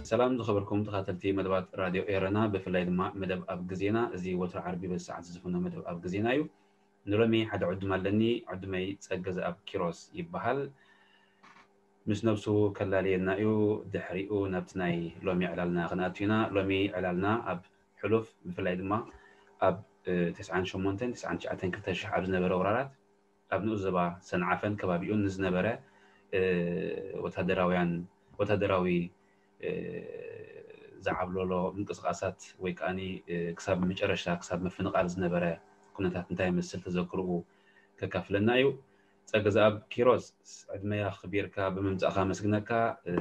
ሰላም ዝኸበርኩም ተኸታተልቲ መደባት ራድዮ ኤረና፣ ብፍላይ ድማ መደብ ኣብ ግዜና። እዚ ወትሮ ዓርቢ በዚ ሰዓት ዝፍኖ መደብ ኣብ ግዜና እዩ። ንሎሚ ሓደ ዕዱም ኣለኒ። ዕዱመይ ጸገ ዘኣብ ኪሮስ ይበሃል። ምስ ነብሱ ከላልየና እዩ። ድሕሪኡ ናብቲ ናይ ሎሚ ዕላልና ክንኣቱ ኢና። ሎሚ ዕላልና ኣብ ሕሉፍ፣ ብፍላይ ድማ ኣብ፣ እ፣ ተስዓን ሸሞንተን፣ ተስዓን ትሽዓተን፣ ክልተ ሽሕ ኣብ ዝነበረ ወራራት ኣብ ንኡስ ዞባ ሰንዓፈን ከባቢኡን ንዝነበረ፣ እ፣ ወታደራውያን፣ ወታደራዊ፣ እ፣ ዝዓብለሎ ምንቅስቓሳት ወይ ከኣኒ፣ እ፣ ክሳብ መጨረሽታ፣ ክሳብ ምፍንቓል ዝነበረ ኩነታት እንታይ ይመስል ተዘክርኡ ከካፍለና እዩ። ጸገ ዘኣብ ኪሮስ፣ ዕድመይ ኣኽቢርካ ብምምጻእካ ኣመስግነካ። እ፣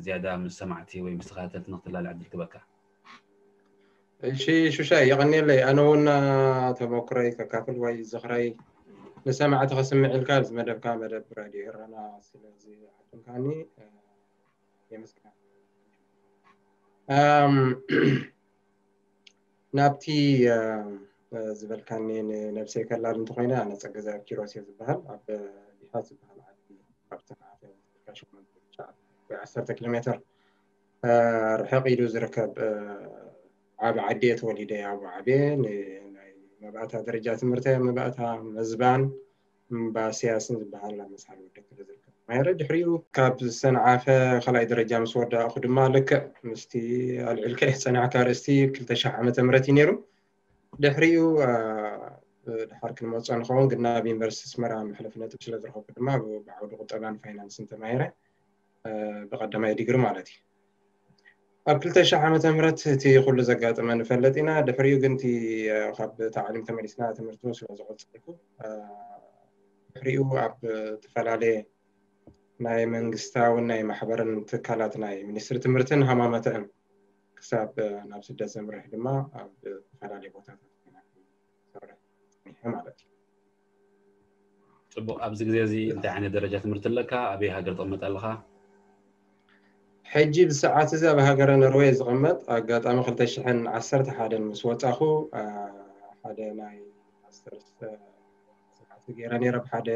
ዝያዳ ምስ ሰማዕቲ ወይ ምስ ተኸታተልቲ ንክትላለይ ዕድል ክበካ። እሺ፣ ሹሻይ፣ የቐንየለይ። ኣነ እውን ተመኩረይ ከካፍል ወይ ዝኽረይ ንሰማዕቲ ከስምዕ ኢልካ ኣብዚ መደብካ፣ መደብ ራድዮ ኤረና፣ ስለዚ ዓድምካኒ፣ እ፣ የመስግና። ኣም፣ ናብቲ፣ እ፣ እ፣ ዝበልካኒ ንነብሰይ ከላል እንተኾይነ፣ ኣነ ጸገ ዘኣብ ኪሮስ እየ ዝበሃል። ኣብ ቢሓ ዝበሃል ዓዲ፣ ካብ ሰንዓፈ ሸሞንተ ወይ ዓሰርተ ኪሎ ሜትር፣ እ፣ ርሕቕ ኢሉ ዝርከብ፣ እ፣ ዓቢ ዓዲ እየ ተወሊደ፣ ኣብኡ ዓብየ። ን-፣ ናይ መባእታ ደረጃ ትምህርተ መባእታ መዝባን እምባስያስን ዝበሃል ኣብ መስሓል ወደክ ዝርከብ ማይረ። ድሕሪኡ ካብ ሰንዓፈ ካልኣይ ደረጃ ምስ ወዳእኹ ድማ ልክዕ ምስቲ ኣልዒልካዮ ዝጸናሕካ ኣርእስቲ ክልተ ሽሕ ዓመተ ምህረት እዩ ነይሩ። ድሕሪኡ፣ እ፣ ድሓር ክንመጾ ንኸውን፣ ግን ናብ ዩኒቨርሲቲ ኣስመራ መሕለፊ ነጥቢ ስለ ዝረኸብኩ ድማ ብ-፣ ብዓውዲ ቁጠባን ፋይናንስን ተማሂረ፣ እ፣ ብቐዳማይ ዲግሪ ማለት እዩ። ኣብ ክልተ ሽሕ ዓመተ ምህረት እቲ ኩሉ ዘጋጠመ ንፈልጥ ኢና። ድሕሪኡ ግን እቲ፣ እ፣ ካብ ታዕሊም ተመሊስና ትምህርቲ እውን ስለ ዝቐጸልኩ፣ እ፣ ድሕሪኡ ኣብ ዝተፈላለየ ናይ መንግስታውን ናይ ማሕበርን ትካላት ናይ ሚኒስትሪ ትምህርትን ሃማመተን ክሳብ፣ እ፣ ናብ ስደት ዘምርሕ ድማ ኣብ ዝተፈላለየ ቦታታት ኮይና ክሰርሕ ጸኒሐ ማለት እዩ። ጽቡቕ። ኣብዚ ግዜ እዚ እንታይ ዓይነት ደረጃ ትምህርቲ ኣለካ? ኣበይ ሃገር ትቕመጥ ኣለኻ? ሕጂ ብሰዓት እዚ ኣብ ሃገረ ኖርዌይ ዝቕመጥ፣ ኣጋጣሚ ክልተ ሽሕን ዓሰርተ ሓደን ምስ ወጻኹ፣ እ፣ ሓደ ናይ ማስተርስ፣ እ፣ ስርዓት ገይረ ነይረ። ብሓደ፣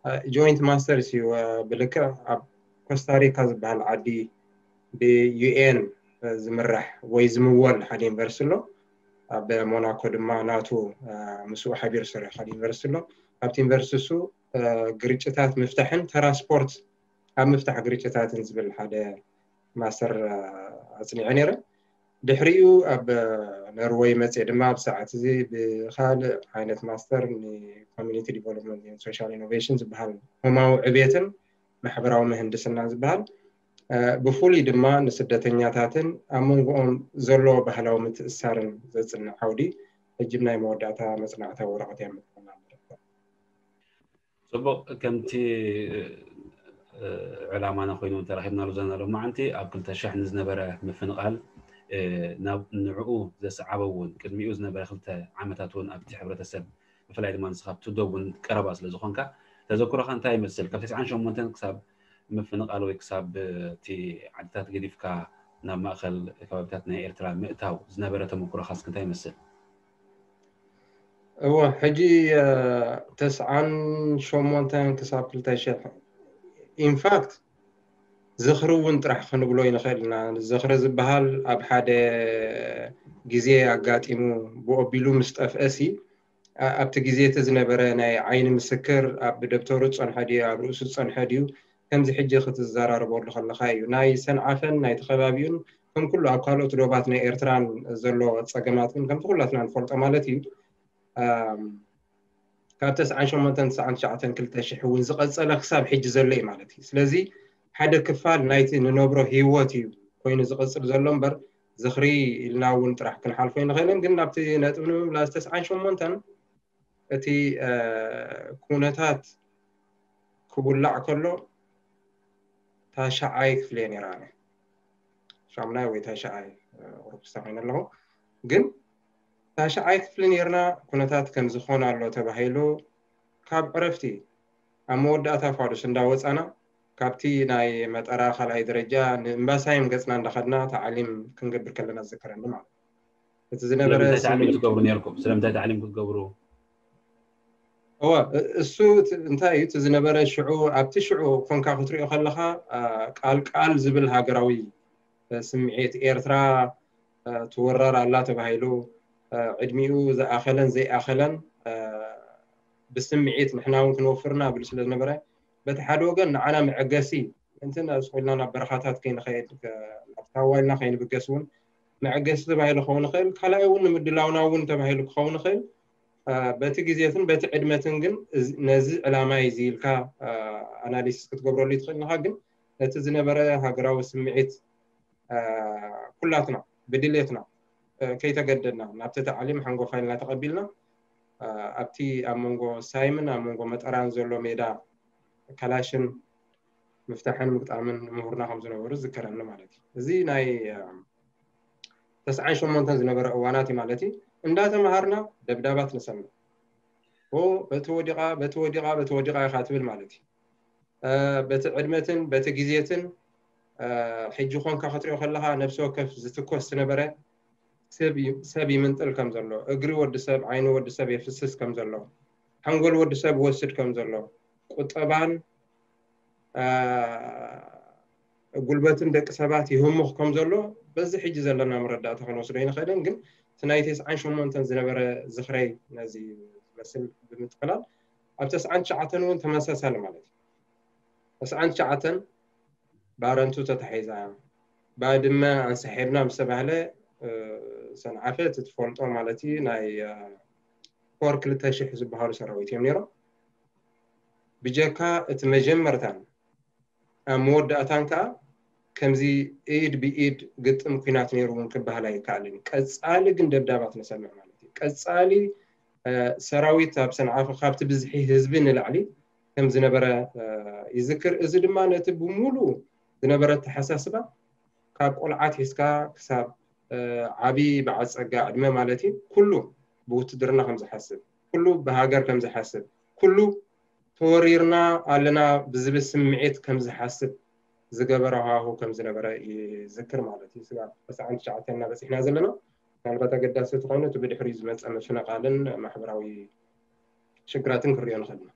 እ፣ ጆይንት ማስተርስ እዩ፣ እ፣ ብልክዕ ኣብ ኮስታሪካ ዝበሃል ዓዲ ብ-ዩ ኤን ዝምራሕ ወይ ዝምወል ሓደ ዩኒቨርሲቲ ኣሎ። ኣብ ሞናኮ ድማ ናቱ፣ እ፣ ምስኡ ሓቢሩ ዝሰርሕ ሓደ ዩኒቨርሲቲ ኣሎ። ኣብቲ ዩኒቨርሲቲ እሱ፣ እ፣ ግርጭታት ምፍታሕን ተራ ስፖርት ኣብ ምፍታሕ ግርጭታትን ዝብል ሓደ ማስተር፣ እ፣ ኣጽኒዐ ነይረ። ድሕሪኡ ኣብ፣ እ፣ ኖርወይ መጽየ ድማ ኣብ ሰዓት እዚ ብኻልእ ዓይነት ማስተር ንኮሚኒቲ ዲቨሎፕመንት ሶሻል ኢኖቬሽን ዝበሃል ህማዊ ዕቤትን ማሕበራዊ ምህንድስና ዝበሃል፣ እ፣ ብፍሉይ ድማ ንስደተኛታትን ኣብ መንጎኦም ዘሎ ባህላዊ ምትእስሳርን ዘጽንዕ ዓውዲ፣ ሕጂ ናይ መወዳእታ መጽናዕታዊ ወረቐት እያ መጽናዕቲ። ጽቡቕ። ከምቲ፣ እ፣ ዕላማና ኮይኑ ተራኺብናሉ ዘለና ሎማዓንቲ ኣብ ክልተ ሽሕ ንዝነበረ ምፍንቓል፣ እ፣ ናብ ንዕኡ ዘሰዓበ እውን ቅድሚኡ ዝነበረ ክልተ ዓመታት እውን ኣብቲ ሕብረተሰብ፣ ብፍላይ ድማ ንስኻ ኣብቲ ዶብ እውን ቀረባ ስለ ዝኾንካ፣ ተዘክሮኻ እንታይ ይመስል? ካብ ተስዓን ሸሞንተን ክሳብ ምፍንቓል ወይ ክሳብ እቲ ዓድታት ገዲፍካ ናብ ማእከል ከባቢታት ናይ ኤርትራ ምእታው ዝነበረ ተመኩሮኻ እስኪ እንታይ ይመስል? እወ፣ ሕጂ፣ እ፣ ተስዓን ሸሞንተን ክሳብ ክልተ ሽሕ፣ ኢንፋክት፣ ዝኽሪ እውን ጥራሕ ክንብሎ ይንኽእል ኢና። ዝኽሪ ዝበሃል ኣብ ሓደ ግዜ ኣጋጢሙ ብኦቢሉ ምስ ጠፍአሲ፣ ኣ-፣ ኣብቲ ግዜ እቲ ዝነበረ ናይ ዓይኒ ምስክር ኣብ ደብተሩ ዝጸንሐ ድዩ፣ ኣብ ርእሱ ዝጸንሐ ድዩ፣ ከምዚ ሕጂ ክትዘራረበሉ ከለኻ እዩ። ናይ ሰንዓፈን ናይቲ ከባቢኡን ከም ኩሉ ኣብ ካልኦት ዶባት ናይ ኤርትራን ዘሎ ጸገማት ግን ከምቲ ኩላትና ንፈልጦ ማለት እዩ። ኣም፣ ካብ ተስዓን ሸሞንተን፣ ተስዓን ትሽዓተን፣ ክልተ ሽሕ እውን ዝቐጸለ ክሳብ ሕጂ ዘሎ እዩ ማለት እዩ። ስለዚ ሓደ ክፋል ናይቲ ንነብሮ ህይወት እዩ ኮይኑ ዝቐጽል ዘሎ እምበር፣ ዝኽሪ ኢልና እውን ጥራሕ ክንሓልፎ ይንኽእልን። ግን ናብቲ ነጥብ ንምምላስ፣ ተስዓን ሸሞንተን እቲ ኩነታት ክውላዕ ከሎ ታሽዓይ ክፍሊ እየ ነይረ ኣነ። ሻሙናይ ወይ ታሽዓይ ቁሩብ ክስተ ኮይነ ኣለኹ። ግን ታሽዓይ ክፍሊ ነይርና፣ ኩነታት ከምዚ ክኾን ኣሎ ተባሂሉ ካብ ዕረፍቲ ኣብ መወዳእታ ፋዱስ እንዳወፃና ካብቲ ናይ መጠራ ካልኣይ ደረጃ ንእምባሳይም ገፅና እንዳኸድና ታዕሊም ክንገብር ከለና ዝዝከረኒ ማለት እዩ። እቲ ዝነበረ ስለምንታይ ታዕሊም ትገብሩ ነርኩም? ስለምንታይ ታዕሊም ክትገብሩ? እወ፣ እ- እሱ እቲ- እንታይ እዩ እቲ ዝነበረ ሽዑ፣ ኣብቲ ሽዑ ኮንካ ክትሪኦ ከለኻ ቃል ቃል ዝብል ሃገራዊ ስምዒት፣ ኤርትራ ትወረር ኣላ ተባሂሉ፣ ዕድሚኡ ዝኣኸለን ዘይኣኸለን ብስምዒት ንሕና እውን ክንወፍርና ብሉ ስለ ዝነበረ፣ በቲ ሓደ ወገን ንዓና መዐገሲ፣ ምእንቲ ንስኹልና ናብ በረኻታት ከይንኸይድ፣ ናብ ሳዋ ኢልና ከይንብገስ እውን መዐገሲ ተባሂሉ ክኸውን ይኽእል። ካልኣይ እውን ንምድላውና እውን ተባሂሉ ክኸውን ይኽእል። በቲ ግዜትን በቲ ዕድመትን ግን ነዚ ዕላማ እዚ ኢልካ ኣናሊሲስ ክትገብረሉ ይትኽእል ኢኻ። ግን ነቲ ዝነበረ ሃገራዊ ስምዒት ኩላትና ብድሌትና ከይተገደድና ናብቲ ታዕሊም ሓንጎፋይ ኢልና ተቐቢልና ኣብቲ ኣብ መንጎ ሳይምን ኣብ መንጎ መጠራን ዘሎ ሜዳ ካላሽን ምፍታሕን ምግጣምን ምሁርና ከም ዝነበሩ ዝዝከረኒ ማለት እዩ። እዚ ናይ ተስዓን ሸሞንተን ዝነበረ እዋናት እዩ ማለት እዩ። እንዳተምሃርና ደብዳባት ንሰምዕ። በቲ ወዲቓ በቲ ወዲቓ በቲ ወዲቓ ኢኻ ትብል ማለት እዩ። በቲ ዕድመትን በቲ ግዜትን ሕጂ ኮንካ ክትሪኦ ከለኻ ነብሲ ወከፍ ዝትኮስ ዝነበረ ሰብ ይምንጥል ከም ዘሎ፣ እግሪ ወዲ ሰብ ዓይኒ ወዲ ሰብ የፍስስ ከም ዘሎ፣ ሓንጎል ወዲ ሰብ ወስድ ከም ዘሎ፣ ቁጠባን ጉልበትን ደቂ ሰባት ይህሙኽ ከም ዘሎ በዚ ሕጂ ዘለና መረዳእታ ክንወስዶ ይንኽእልን። ግን እቲ ናይ ተስዓን ሸሞንተን ዝነበረ ዝኽረይ ነዚ ዝመስል ብምጥቕላል ኣብ ተስዓን ትሽዓተን እውን ተመሳሳሊ ማለት እዩ። ተስዓን ትሽዓተን ባረንቱ ተታሒዛ፣ ባድመ ኣንሰሒብና ምስ ተባህለ ሰንዓፈ እቲ ትፈልጦ ማለት እዩ ናይ ኮር ክልተ ሽሕ ዝበሃሉ ሰራዊት እዮም ነይሮም። ብጀካ እቲ መጀመርታን ኣብ መወዳእታን ከዓ ከምዚ ኢድ ብኢድ ግጥም ኩናት ነይሩ እውን ክበሃል ኣይከኣልን። ቀፃሊ ግን ደብዳባት ንሰምዕ ማለት እዩ። ቀፃሊ ሰራዊት ኣብ ሰንዓፈ ካብቲ ብዝሒ ህዝቢ ንላዕሊ ከም ዝነበረ ይዝክር። እዚ ድማ ነቲ ብምሉኡ ዝነበረ ኣተሓሳስባ ካብ ቆልዓ ኣትሒዝካ ክሳብ ዓቢ በዓል ጸጋ ዕድመ ማለት እዩ ኩሉ ብውትድርና ከም ዝሓስብ፣ ኩሉ ብሃገር ከም ዝሓስብ፣ ኩሉ ተወሪርና ኣለና ብዝብል ስምዒት ከም ዝሓስብ ዝገበረ ሃዋሁ ከም ዝነበረ ይዝክር ማለት እዩ። ስጋብ ተስዓን ትሽዓተን እናበጺሕና ዘለና ምናልባት ኣገዳሲ እቲ ኮይኑ እቲ ብድሕሪኡ ዝመጸ ምፍንቓልን ማሕበራዊ ሽግራትን ክሪኦ ንኽእል ኢና።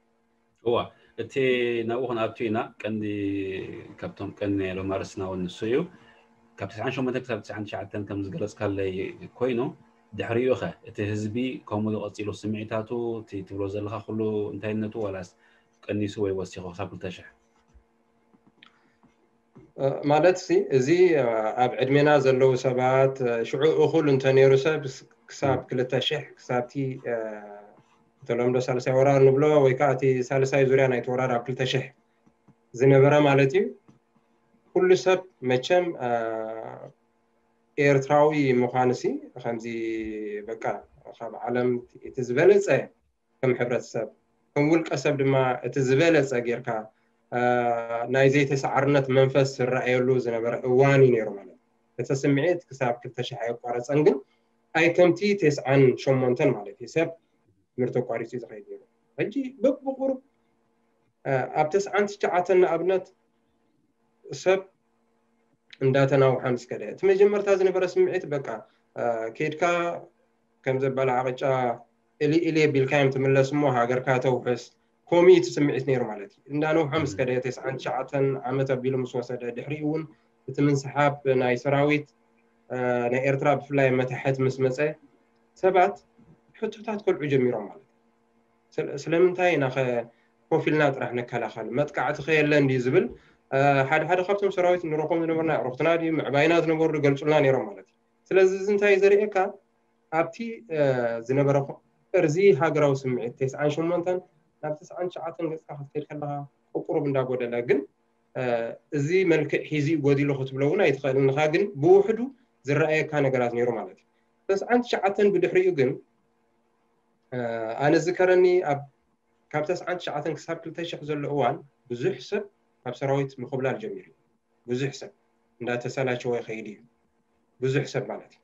እዋ እቲ ናብኡ ክንኣቱ ኢና። ቀንዲ ካብቶም ቀንዲ ናይ ሎም ኣርእስትና እውን ንሱ እዩ። ካብ ተስዓን ሸሞንተን ክሳብ ተስዓን ትሽዓተን ከም ዝገለፅካለይ ኮይኑ ድሕሪኡ ኸ እቲ ህዝቢ ከምኡ ዶ ቀፂሉ ስምዒታቱ እቲ ትብሎ ዘለኻ ኩሉ እንታይነቱ ዋላስ ቀኒሱ ወይ ወሲኹ ክሳብ ክልተ ሽሕ? ማለት ሲ እዚ ኣብ ዕድሜና ዘለዉ ሰባት ሽዑ እኹል እንተነይሩ ሰብ ክሳብ ክልተ ሽሕ ክሳብቲ ተለምዶ ሳልሳይ ወራር ንብሎ ወይ ከዓ እቲ ሳልሳይ ዙርያ ናይቲ ወራር ኣብ ክልተ ሽሕ ዝነበረ ማለት እዩ። ኩሉ ሰብ መቸም ኤርትራዊ ምዃን ሲ ከምዚ በቃ ካብ ዓለም እቲ ዝበለፀ ከም ሕብረተሰብ ከም ውልቀ ሰብ ድማ እቲ ዝበለፀ ጌርካ ናይ ዘይተሰዓርነት መንፈስ ዝረኣየሉ ዝነበረ እዋን እዩ ነይሩ ማለት እዩ። እቲ ስምዒት ክሳብ ክልተ ሽሕ ኣየቋረፀን፣ ግን ኣይ ከምቲ ተስዓን ሸሞንተን ማለት እዩ ሰብ ትምህርቲ ኣቋሪፁ እዩ ዝኸይድ ነይሩ። ሕጂ በብቁሩብ ኣብ ተስዓን ትሽዓተን ንኣብነት ሰብ እንዳተናውሐ ምስ ከደ እቲ መጀመርታ ዝነበረ ስምዒት በቃ ከይድካ ከም ዘበላ ዓቕጫ እሊ እሊ ኣቢልካዮም ትምለስ እሞ ሃገርካ ተውሕስ። ከምኡ እቲ ስምዒት ነይሩ ማለት እዩ። እንዳነውሐ ምስ ከደ ተስዓን ትሽዓተን ዓመት ኣቢሉ ምስ ወሰደ ድሕሪኡ እውን እቲ ምንስሓብ ናይ ሰራዊት ናይ ኤርትራ ብፍላይ መታሕት ምስ መፀ ሰባት ሕቶታት ከልዑ ጀሚሮም ማለት እዩ። ስለምንታይ ኢና ኮፍ ኢልና ጥራሕ ንከላኸል መጥቃዕቲ ከየለ እንዲ ዝብል ሓደ ሓደ ካብቶም ሰራዊት ንረኾም ዝነበርና ኣዕሩኽትና ድዩ ምዕባይና ዝነበሩ ገልፁልና ነይሮም ማለት እዩ። ስለዚ እዚ እንታይ ዘርእየካ ኣብቲ ዝነበረ እርዚ ሃገራዊ ስምዒት ተስዓን ሸሞንተን ናብ ተስዓን ትሽዓተን ገፅካ ክትከይድ ከለካ ቁቁሩብ እንዳጎደለ ግን እዚ መልክዕ ሒዚ ጎዲሉ ክትብሎ እውን ኣይትኽእልን ኢኻ። ግን ብውሕዱ ዝረኣየካ ነገራት ነይሩ ማለት እዩ። ተስዓን ትሽዓተን ብድሕሪኡ ግን ኣነ ዝከረኒ ኣብ ካብ ተስዓን ትሽዓተን ክሳብ ክልተ ሽሕ ዘሎ እዋን ብዙሕ ሰብ ካብ ሰራዊት ምኹብላል ጀሚሩ እዩ። ብዙሕ ሰብ እንዳተሰላቸወ ይኸይድ እዩ። ብዙሕ ሰብ ማለት እዩ።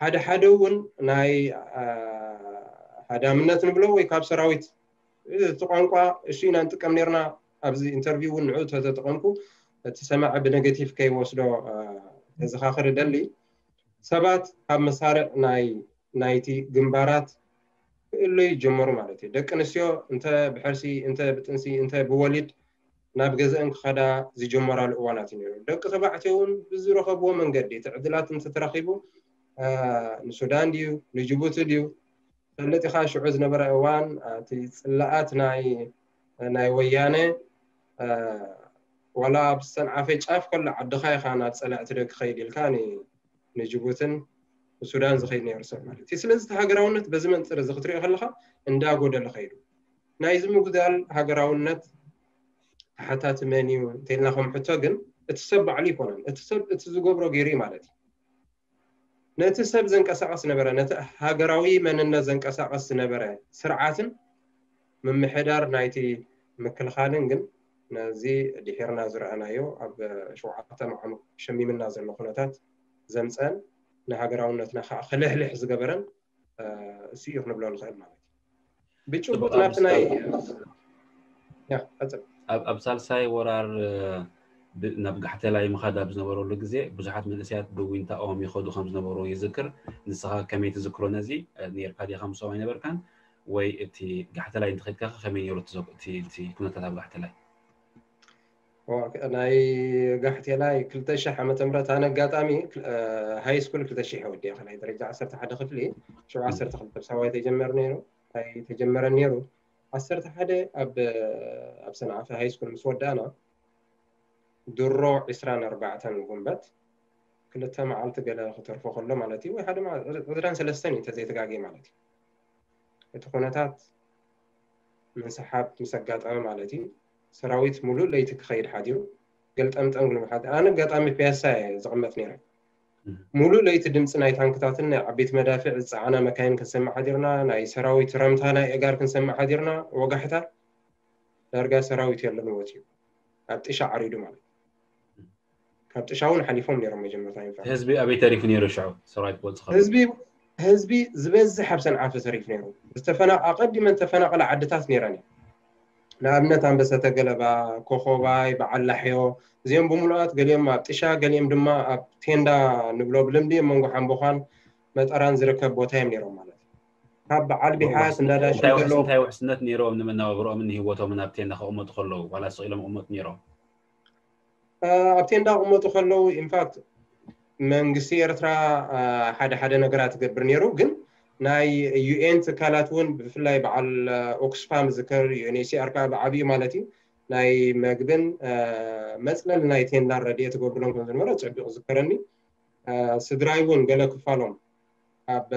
ሓደ ሓደ እውን ናይ ሃዳምነት ንብሎ ወይ ካብ ሰራዊት እቲ ቋንቋ እሱ ኢና ንጥቀም ነርና። ኣብዚ ኢንተርቪው እውን ንዑ ተተጠቐምኩ እቲ ሰማዒ ብነገቲቭ ከይወስዶ ተዘኻኽር ደሊ ሰባት ካብ መሳርዕ ናይ ናይቲ ግንባራት ክእለዩ ይጀመሩ ማለት እዩ። ደቂ ኣንስትዮ እንተ ብሕርሲ እንተ ብጥንሲ እንተ ብወሊድ ናብ ገዝአን ክኸዳ ዝጀመራሉ እዋናት እዩ ነይሩ። ደቂ ተባዕትዮ እውን ብዝረኸብዎ መንገዲ እቲ ዕድላት እንተተረኺቡ ንሱዳን ድዩ ንጅቡቲ ድዩ ፈለጢኻ ሽዑ ዝነበረ እዋን እቲ ፅላኣት ናይ ናይ ወያነ ዋላ ኣብ ሰንዓፈ ጫፍ ከሎ ዓድኻ ኢኻ ናብ ፀላእቲ ደቂ ከይድ ኢልካ ንጅቡትን ንሱዳን ዝኸይድ ነይሩ ሰብ ማለት እዩ። ስለዚ እቲ ሃገራውነት በዚ መንፅር እዚ ክትሪኦ ከለካ እንዳጎደለ ከይዱ ናይዚ ምጉዳል ሃገራውነት ተሓታቲ መን እዩ እንተልና ከም ሕቶ ግን እቲ ሰብ ባዕሉ ይኮነን። እቲ ሰብ እቲ ዝገብሮ ገይሩ ማለት እዩ። ነቲ ሰብ ዘንቀሳቐስ ዝነበረ ነቲ ሃገራዊ መንነት ዘንቀሳቐስ ዝነበረ ስርዓትን ምምሕዳር ናይቲ ምክልኻልን ግን ነዚ ድሒርና ዝረኣናዮ ኣብ ሸውዓተ መዓሙቕ ሸሚምና ዘሎ ኩነታት ዘምፀን ንሃገራውነትና ከዓ ክልሕልሕ ዝገበረን እሱ እዩ ክንብሎ ንኽእል ማለት እዩ። ብጭቡጥ ናብቲ ናይ ኣብ ሳልሳይ ወራር ናብ ጋሕቴላይ ምኻድ ኣብ ዝነበረሉ ግዜ ብዙሓት መንእሰያት ብዊንታኦም ይኸዱ ከም ዝነበሩ ይዝክር። ንስኻ ከመይ ትዝክሮ ነዚ? ነርካ ዲኻ ምስኦም ኣይነበርካን ወይ? እቲ ጋሕቴላይ እንተኸድካ ከመይ ነይሩ እቲ ኩነታት ኣብ ጋሕቴላይ? ናይ ጋሕቴላይ ክልተ ሺሕ ዓመተ ምህረት ኣነ ኣጋጣሚ ሃይ ስኩል ክልተ ሺሕ ወዲያ ካልኣይ ደረጃ ዓሰርተ ሓደ ክፍሊ ሽዑ ዓሰርተ ክልተ ብሳዋ ተጀመር ነይሩ ኣይተጀመረን ነይሩ። ዓሰርተ ሓደ ኣብ ኣብ ሰንዓፈ ሃይ ስኩል ምስ ወዳእና ድሮ ዕስራን ኣርባዕተን ጉንበት ክልተ መዓልቲ ገለ ክተርፎ ከሎ ማለት እዩ ወይ ሓደ ዕስራን ሰለስተን እዩ ተዘይተጋጌ ማለት እዩ። እቲ ኩነታት ምንስሓብ ምስ ኣጋጠመ ማለት እዩ ሰራዊት ሙሉእ ለይቲ ክኸይድ ሓዲሩ ገልጠምጠም ክብል ሓዲሩ ኣነ ኣጋጣሚ ፒያሳ እየ ዝቕመጥ ነይረ። ሙሉእ ለይቲ ድምፂ ናይ ታንክታትን ናይ ዓበይቲ መዳፍዕ ዝፀዓና መካይን ክንሰምዕ ሓዲርና፣ ናይ ሰራዊት ረምታ ናይ ኣእጋር ክንሰምዕ ሓዲርና። ወጋሕታ ዳርጋ ሰራዊት የለን ወፂኡ ኣብ ጥሻ ዓሪዱ ማለት እዩ። ካብ ጥሻ እውን ሓሊፎም ነይሮም መጀመርታ ይንፋ ህዝቢ ኣበይ ተሪፉ ነይሩ? ሽዑ ሰራዊት ክወፅእ ከሎ ህዝቢ ህዝቢ ዝበዝሕ ኣብ ሰንዓፈ ተሪፉ ነይሩ። ዝተፈና ኣቐዲመን ተፈናቐለ ዓድታት ነይረን እየን። ንኣብነት ኣንበሰተ ገለባ፣ ኮኾባይ፣ በዓል ላሕዮ እዚኦም ብምሉኣት ገሊኦም ኣብ ጥሻ ገሊኦም ድማ ኣብ ቴንዳ ንብሎ ብልምዲ ኣብ መንጎ ሓምቦኻን መጠራን ዝርከብ ቦታ እዮም ነይሮም ማለት እዩ። ካብ በዓል ቢሓስ እንዳዳሽን እንታይ ውሕስ- ከለዉ እንታይ ውሕስነት ነይሮም ንመነባብሮኦምን ንሂወቶምን ኣብ ቴንዳ ከቕመጡ ከለዉ ዋላ ስቕ ኢሎም ይቕመጡ ነይሮም? ኣብ ቴንዳ ክቕመጡ ከለዉ ኢንፋክት መንግስቲ ኤርትራ ሓደ ሓደ ነገራት ይገብር ነይሩ ግን ናይ ዩኤን ትካላት እውን ብፍላይ በዓል ኦክስፋም ዝከር ዩኤንኤችሲኣር ከዓ ብዓብዩ ማለት እዩ ናይ መግብን መፅለል ናይ ቴንዳን ረድኤት ትገብርሎም ከም ዝነበረ ፅቡቅ ዝከረኒ ስድራይ እውን ገለ ክፋሎም ካብ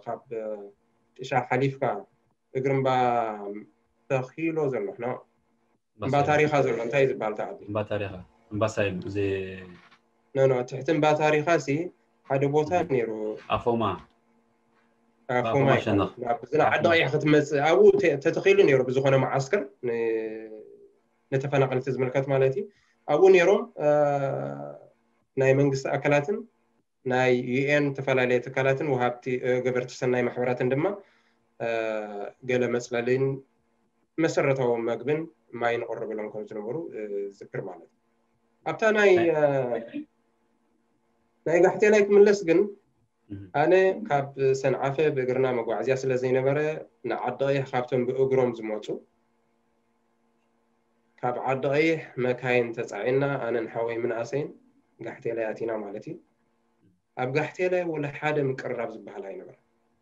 ካብ ጥሻ ሓሊፍካ እግሪ እምባ ተኪሎ ዘሎ እምባ ታሪኻ ዘሎ እንታይ ዝበሃል ተዓዲ እምባ ታሪኻ እምባ ሳይም እዚ ኖ ኖ ትሕቲ እምባ ታሪኻ ሲ ሓደ ቦታ ነይሩ ኣፎማ ኣፎማ ብዝና ዓዲ ቀይሕ ክትመፅእ ኣብኡ ተተኺሉ ነይሩ ብዝኾነ መዓስከር ንተፈናቀልቲ ዝምልከት ማለት እዩ ኣብኡ ነይሮም ናይ መንግስቲ ኣካላትን ናይ ዩኤን ዝተፈላለዩ ትካላትን ወሃብቲ ገበርቲ ሰናይ ማሕበራትን ድማ ገለ መፅለሊን መሰረታዊ መግብን ማይን ቀርብሎም ከም ዝነበሩ ዝክር ማለት እዩ ኣብታ ናይ ናይ ጋሕቴላይ ክምለስ ግን ኣነ ካብ ሰንዓፈ ብእግርና መጓዓዝያ ስለ ዘይነበረ ንዓዲ ቀይሕ ካብቶም ብእግሮም ዝመፁ ካብ ዓዲ ቀይሕ መካይን ተፃዒና ኣነን ሓወይ ምንኣሰይን ጋሕቴላይ ኣቲና ማለት እዩ ኣብ ጋሕቴላይ ወላ ሓደ ምቅርራብ ዝበሃል ኣይነበረ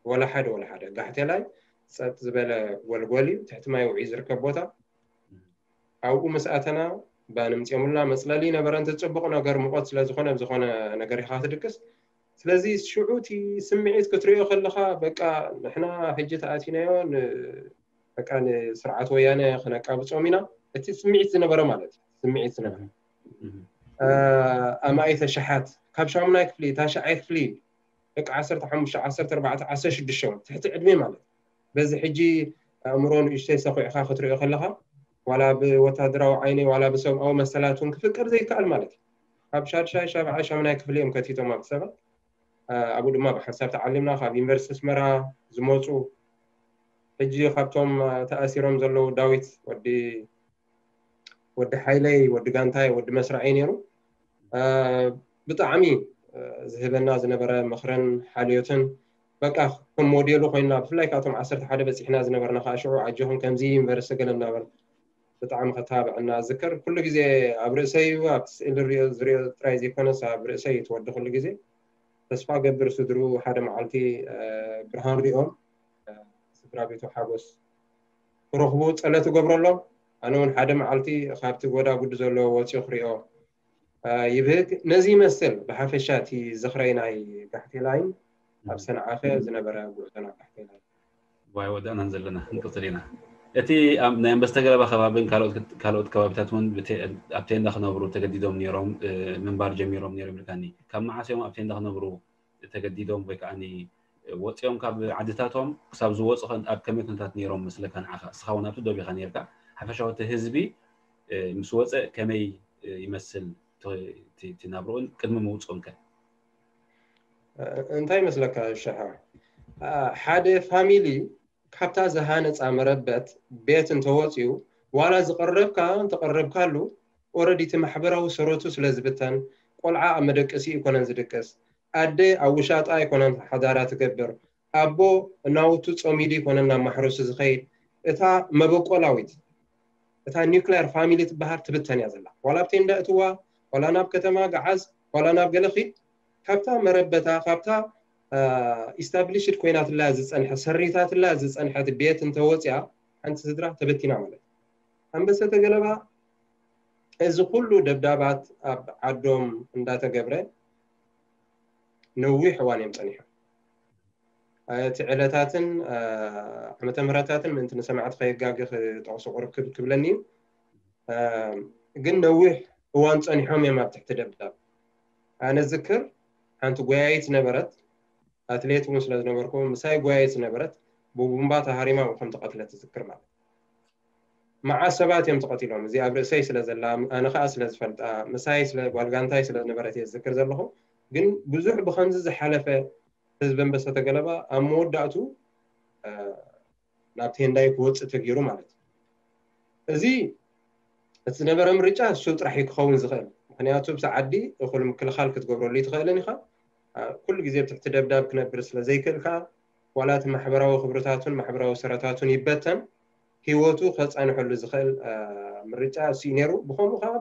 ወላ ሓደ ወላ ሓደ ጋሕቴላይ ፀጥ ዝበለ ጎልጎል እዩ ትሕቲ ማይ ውዒ ዝርከብ ቦታ ኣብኡ ምስ ኣተና ባንምፅኦምልና መፅለሊ ነበረ እንተ ፅቡቕ ነገር ሙቐት ስለ ዝኾነ ዝኾነ ነገር ኢኻ ትድቅስ ስለዚ ሽዑ እቲ ስምዒት ክትሪኦ ከለኻ በቃ ንሕና ሕጂ ተኣቲናዮ በቃ ንስርዓት ወያነ ክነቃብፆም ኢና እቲ ስምዒት ዝነበረ ማለት እዩ ስምዒት ዝነበረ ኣማኢተ ሸሓት ካብ ሻሙናይ ክፍሊ ታሽዓይ ክፍሊ ደቂ ዓሰርተ ሓሙሽተ ዓሰርተ ኣርባዕተ ዓሰርተ ሽዱሽተ ትሕቲ ዕድሜ ማለት በዚ ሕጂ ኣእምሮ ንእሽተይ ሰኺዕካ ክትሪኦ ከለኻ ዋላ ብወታደራዊ ዓይኒ ዋላ ብሰብኣዊ መሰላት እውን ክፍቀድ ዘይከኣል ማለት እዩ። ካብ ሻድሻይ ሻብዓይ ሻሙናይ ክፍሊ እዮም ከቲቶም ኣብ ሰባት ኣብኡ ድማ ብሓንሳብ ተዓሊምና ካብ ዩኒቨርሲቲ ኣስመራ ዝመፁ ሕጂ ካብቶም ተኣሲሮም ዘለዉ ዳዊት ወዲ ወዲ ሓይለይ ወዲ ጋንታይ ወዲ መስራዓይ ነይሩ። ብጣዕሚ ዝህበና ዝነበረ ምኽርን ሓልዮትን በቃ ከም ሞዴሉ ኮይና ብፍላይ ካብቶም ዓሰርተ ሓደ በፂሕና ዝነበርና ከዓ ሽዑ ኣጆኹም ከምዚ ዩኒቨርሲቲ ገለ እናበል ብጣዕሚ ከተባብዐና ዝክር ኩሉ ግዜ ኣብ ርእሰይ እዩ ኣብቲ ስእሊ ዝሪኦ ጥራይ ዘይኮነስ ኣብ ርእሰይ እዩ ትወዲ ኩሉ ግዜ ተስፋ ገብር ስድሩ ሓደ መዓልቲ ብርሃን ሪኦም ስድራ ቤቱ ሓጎስ ክረኽቡ ፀለት እገብረሎም ኣነ እውን ሓደ መዓልቲ ካብቲ ጎዳጉዲ ዘለዎ ወፂኡ ክሪኦ ይብህግ ነዚ ይመስል ብሓፈሻ እቲ ዝኽረይ ናይ ጋሕቴላይን ኣብ ሰንዓፈ ዝነበረ ጉዕዞና ጋሕቴላይ ዋይ ወዳእናን ዘለና ክንቅፅል ኢና እቲ ናይ ኣንበስተ ገለባ ከባብን ካልኦት ከባብታት እውን ኣብ ቴንዳ ክነብሩ ተገዲዶም ነይሮም ምንባር ጀሚሮም ነይሮም ኢልካኒ ካብ መዓስ እዮም ኣብ ቴንዳ ክነብሩ ተገዲዶም ወይ ከዓ ወፂኦም ካብ ዓድታቶም ክሳብ ዝወፁ ኣብ ከመይ ኩነታት ነይሮም መስለካ ንዓኻ እስኻ እውን ኣብቲ ዶብ ኢኻ ነርካ ሓፈሻዊ እቲ ህዝቢ ምስ ወፀ ከመይ ይመስል ናብርኡን ቅድሚ ምውፅኡን ከ እንታይ ይመስለካ ሸሓ ሓደ ፋሚሊ ካብታ ዝሃነፃ መረበት ቤት እንተወፅኡ ዋላ ዝቀረብካ እንተቀረብካሉ ኦረዲ እቲ ማሕበራዊ ሰረቱ ስለ ዝብተን ቆልዓ ኣብ መደቀሲ ኣይኮነን ዝድቅስ ኣደ ኣብ ውሻጣ ኣይኮነን ሓዳራ ትገብር ኣቦ እናውቱ ፆሚዱ ኣይኮነን ናብ ማሕረሱ ዝኸይድ እታ መበቆላዊት እታ ኒክሌር ፋሚሊ ትበሃል ትብተን እያ ዘላ ዋላ ኣብ ቴንዳ እትዋ ዋላ ናብ ከተማ ገዓዝ ዋላ ናብ ገለ ኺድ ካብታ መረበታ ካብታ ኢስታብሊሽድ ኮይናትላ ዝፀንሐ ሰሪታትላ ዝፀንሐት ቤት እንተወፅያ ሓንቲ ስድራ ተበቲና ማለት ኣንበሰተ ገለባ እዚ ኩሉ ደብዳባት ኣብ ዓዶም እንዳተገብረ ነዊሕ እዋን እዮም ፀኒሖም እቲ ዕለታትን ዓመተ ምህረታትን ምእንቲ ንሰማዕቲ ከየጋግ ክጠቕሱ ቅርብ ክብለኒ እዩ ግን ነዊሕ እዋን ፀኒሖም እዮም ኣብ ትሕቲ ደብዳብ ኣነ ዝክር ሓንቲ ጎያይት ነበረት ኣትሌት እውን ስለ ዝነበርኩ ምሳይ ጎያይት ነበረት ብቡምባ ተሃሪማ ከም ተቐትለት ዝክር ማለት መዓ ሰባት እዮም ተቐቲሎም እዚ ኣብ ርእሰይ ስለ ዘላ ኣነ ከዓ ስለ ዝፈልጣ ምሳይ ስለ ጓልጋንታይ ስለ ዝነበረት እየ ዝክር ዘለኹ ግን ብዙሕ ብከምዚ ዝሓለፈ ህዝቢ ኣንበሳ ተገለባ ኣብ መወዳእቱ ናብ ቴንዳይ ክወፅእ ተገይሩ ማለት እዩ። እዚ እቲ ዝነበረ ምርጫ እሱ ጥራሕ እዩ ክኸውን ዝኽእል። ምክንያቱ ኣብቲ ዓዲ እኹል ምክልኻል ክትገብረሉ ኣይትኽእልን ኢኻ። ኩሉ ግዜ ኣብ ትሕቲ ደብዳብ ክነብር ስለ ዘይክእል ከዓ ዋላ እቲ ማሕበራዊ ክብርታቱን ማሕበራዊ ሰረታቱን ይበተን፣ ህይወቱ ከፃንሐሉ ዝኽእል ምርጫ እሱ እዩ ነይሩ። ብኸምኡ ከዓ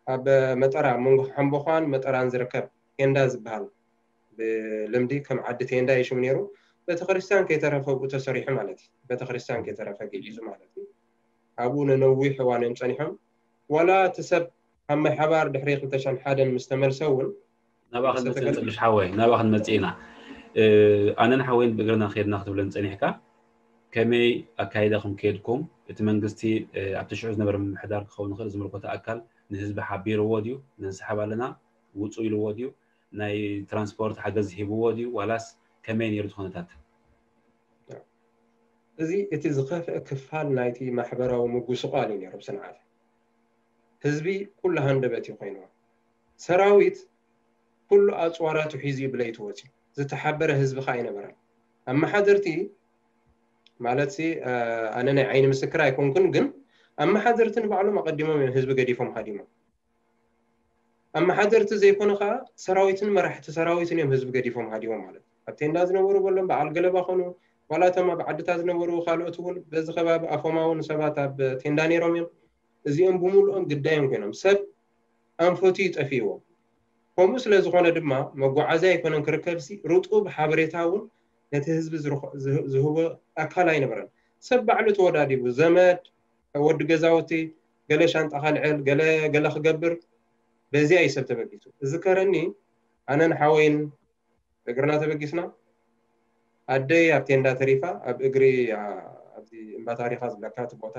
ኣብ መጠራ፣ ኣብ መንጎ ሓምቦዃን መጠራን ዝርከብ ቴንዳ ዝበሃል ብልምዲ ከም ዓዲ ቴንዳ እዩ ሽሙ ነይሩ። ቤተክርስትያን ከይተረፈ ብኡ ተሰሪሑ ማለት እዩ። ቤተክርስትያን ከይተረፈ ግዒዙ ማለት እዩ። ኣብኡ ንነዊሕ እዋን እዮም ፀኒሖም። ዋላ እቲ ሰብ ካብ ማይ ሓባር ድሕሪ ክልተ ሽሕን ሓደን ምስ ተመልሰ እውን ናብኣ ክንመፅእ ንፅንሽ ሓወይ፣ ናብኣ ክንመፅእ ኢና። ኣነን ሓወይን ብእግርና ከይድና ክትብለን ፀኒሕካ ከመይ ኣካይዳኹም ከድኩም እቲ መንግስቲ ኣብቲ ሽዑ ዝነበረ ምምሕዳር ክኸውን ይኽእል ዝምልከቶ ኣካል ንህዝቢ ሓቢርዎ ድዩ ነንስሓብ ኣለና ውፁ ኢልዎ ድዩ ናይ ትራንስፖርት ሓገዝ ሂብዎ ድዩ ዋላስ ከመይ ነይሩ እቲ ኩነታት? እዚ እቲ ዝኸፍአ ክፋል ናይቲ ማሕበራዊ ምጉስቋል እዩ ነይሩ ብስንዓት ህዝቢ ኩሉ ሃንደበት እዩ ኮይንዎ ሰራዊት ኩሉ ኣፅዋራቱ ሒዙ እዩ ብለይቲ ወፂኡ ዝተሓበረ ህዝቢ ከዓ ኣይነበረን ኣመሓደርቲ ማለት ኣነ ናይ ዓይኒ ምስክር ኣይኮንኩን ግን ኣመሓደርቲ ንባዕሎም ኣቀዲሞም እዮም ህዝቢ ገዲፎም ሃዲሞም ኣመሓደርቲ ዘይኮነ ከዓ ሰራዊትን መራሕቲ ሰራዊትን እዮም ህዝቢ ገዲፎም ሃዲሞም ማለት ኣብ ቴንዳ ዝነበሩ በሎም በዓል ገለባ ኮኑ ዋላ እቶም ኣብ ዓድታት ዝነበሩ ካልኦት እውን በዚ ከባቢ ኣፎማ እውን ሰባት ኣብ ቴንዳ ነይሮም እዮም እዚኦም ብምሉኦም ግዳዮም ኮይኖም ሰብ ኣንፈቱ ይጠፊእዎ ከምኡ ስለ ዝኾነ ድማ መጓዓዝያ ኣይኮነን ክርከብሲ ርጡብ ሓበሬታ እውን ነቲ ህዝቢ ዝህቦ ኣካል ኣይነበረን ሰብ ባዕሉ ተወዳዲቡ ዘመድ ወዲ ገዛውቲ ገለ ሻንጣ ካልዕል ገለ ገለ ክገብር በዚያ እዩ ሰብ ተበጊሱ እዝከረኒ ኣነን ሓወይን እግርና ተበጊስና ኣደይ ኣብ ቴንዳ ተሪፋ ኣብ እግሪ ኣብዚ እምባ ታሪኻ ዝብለካ እቲ ቦታ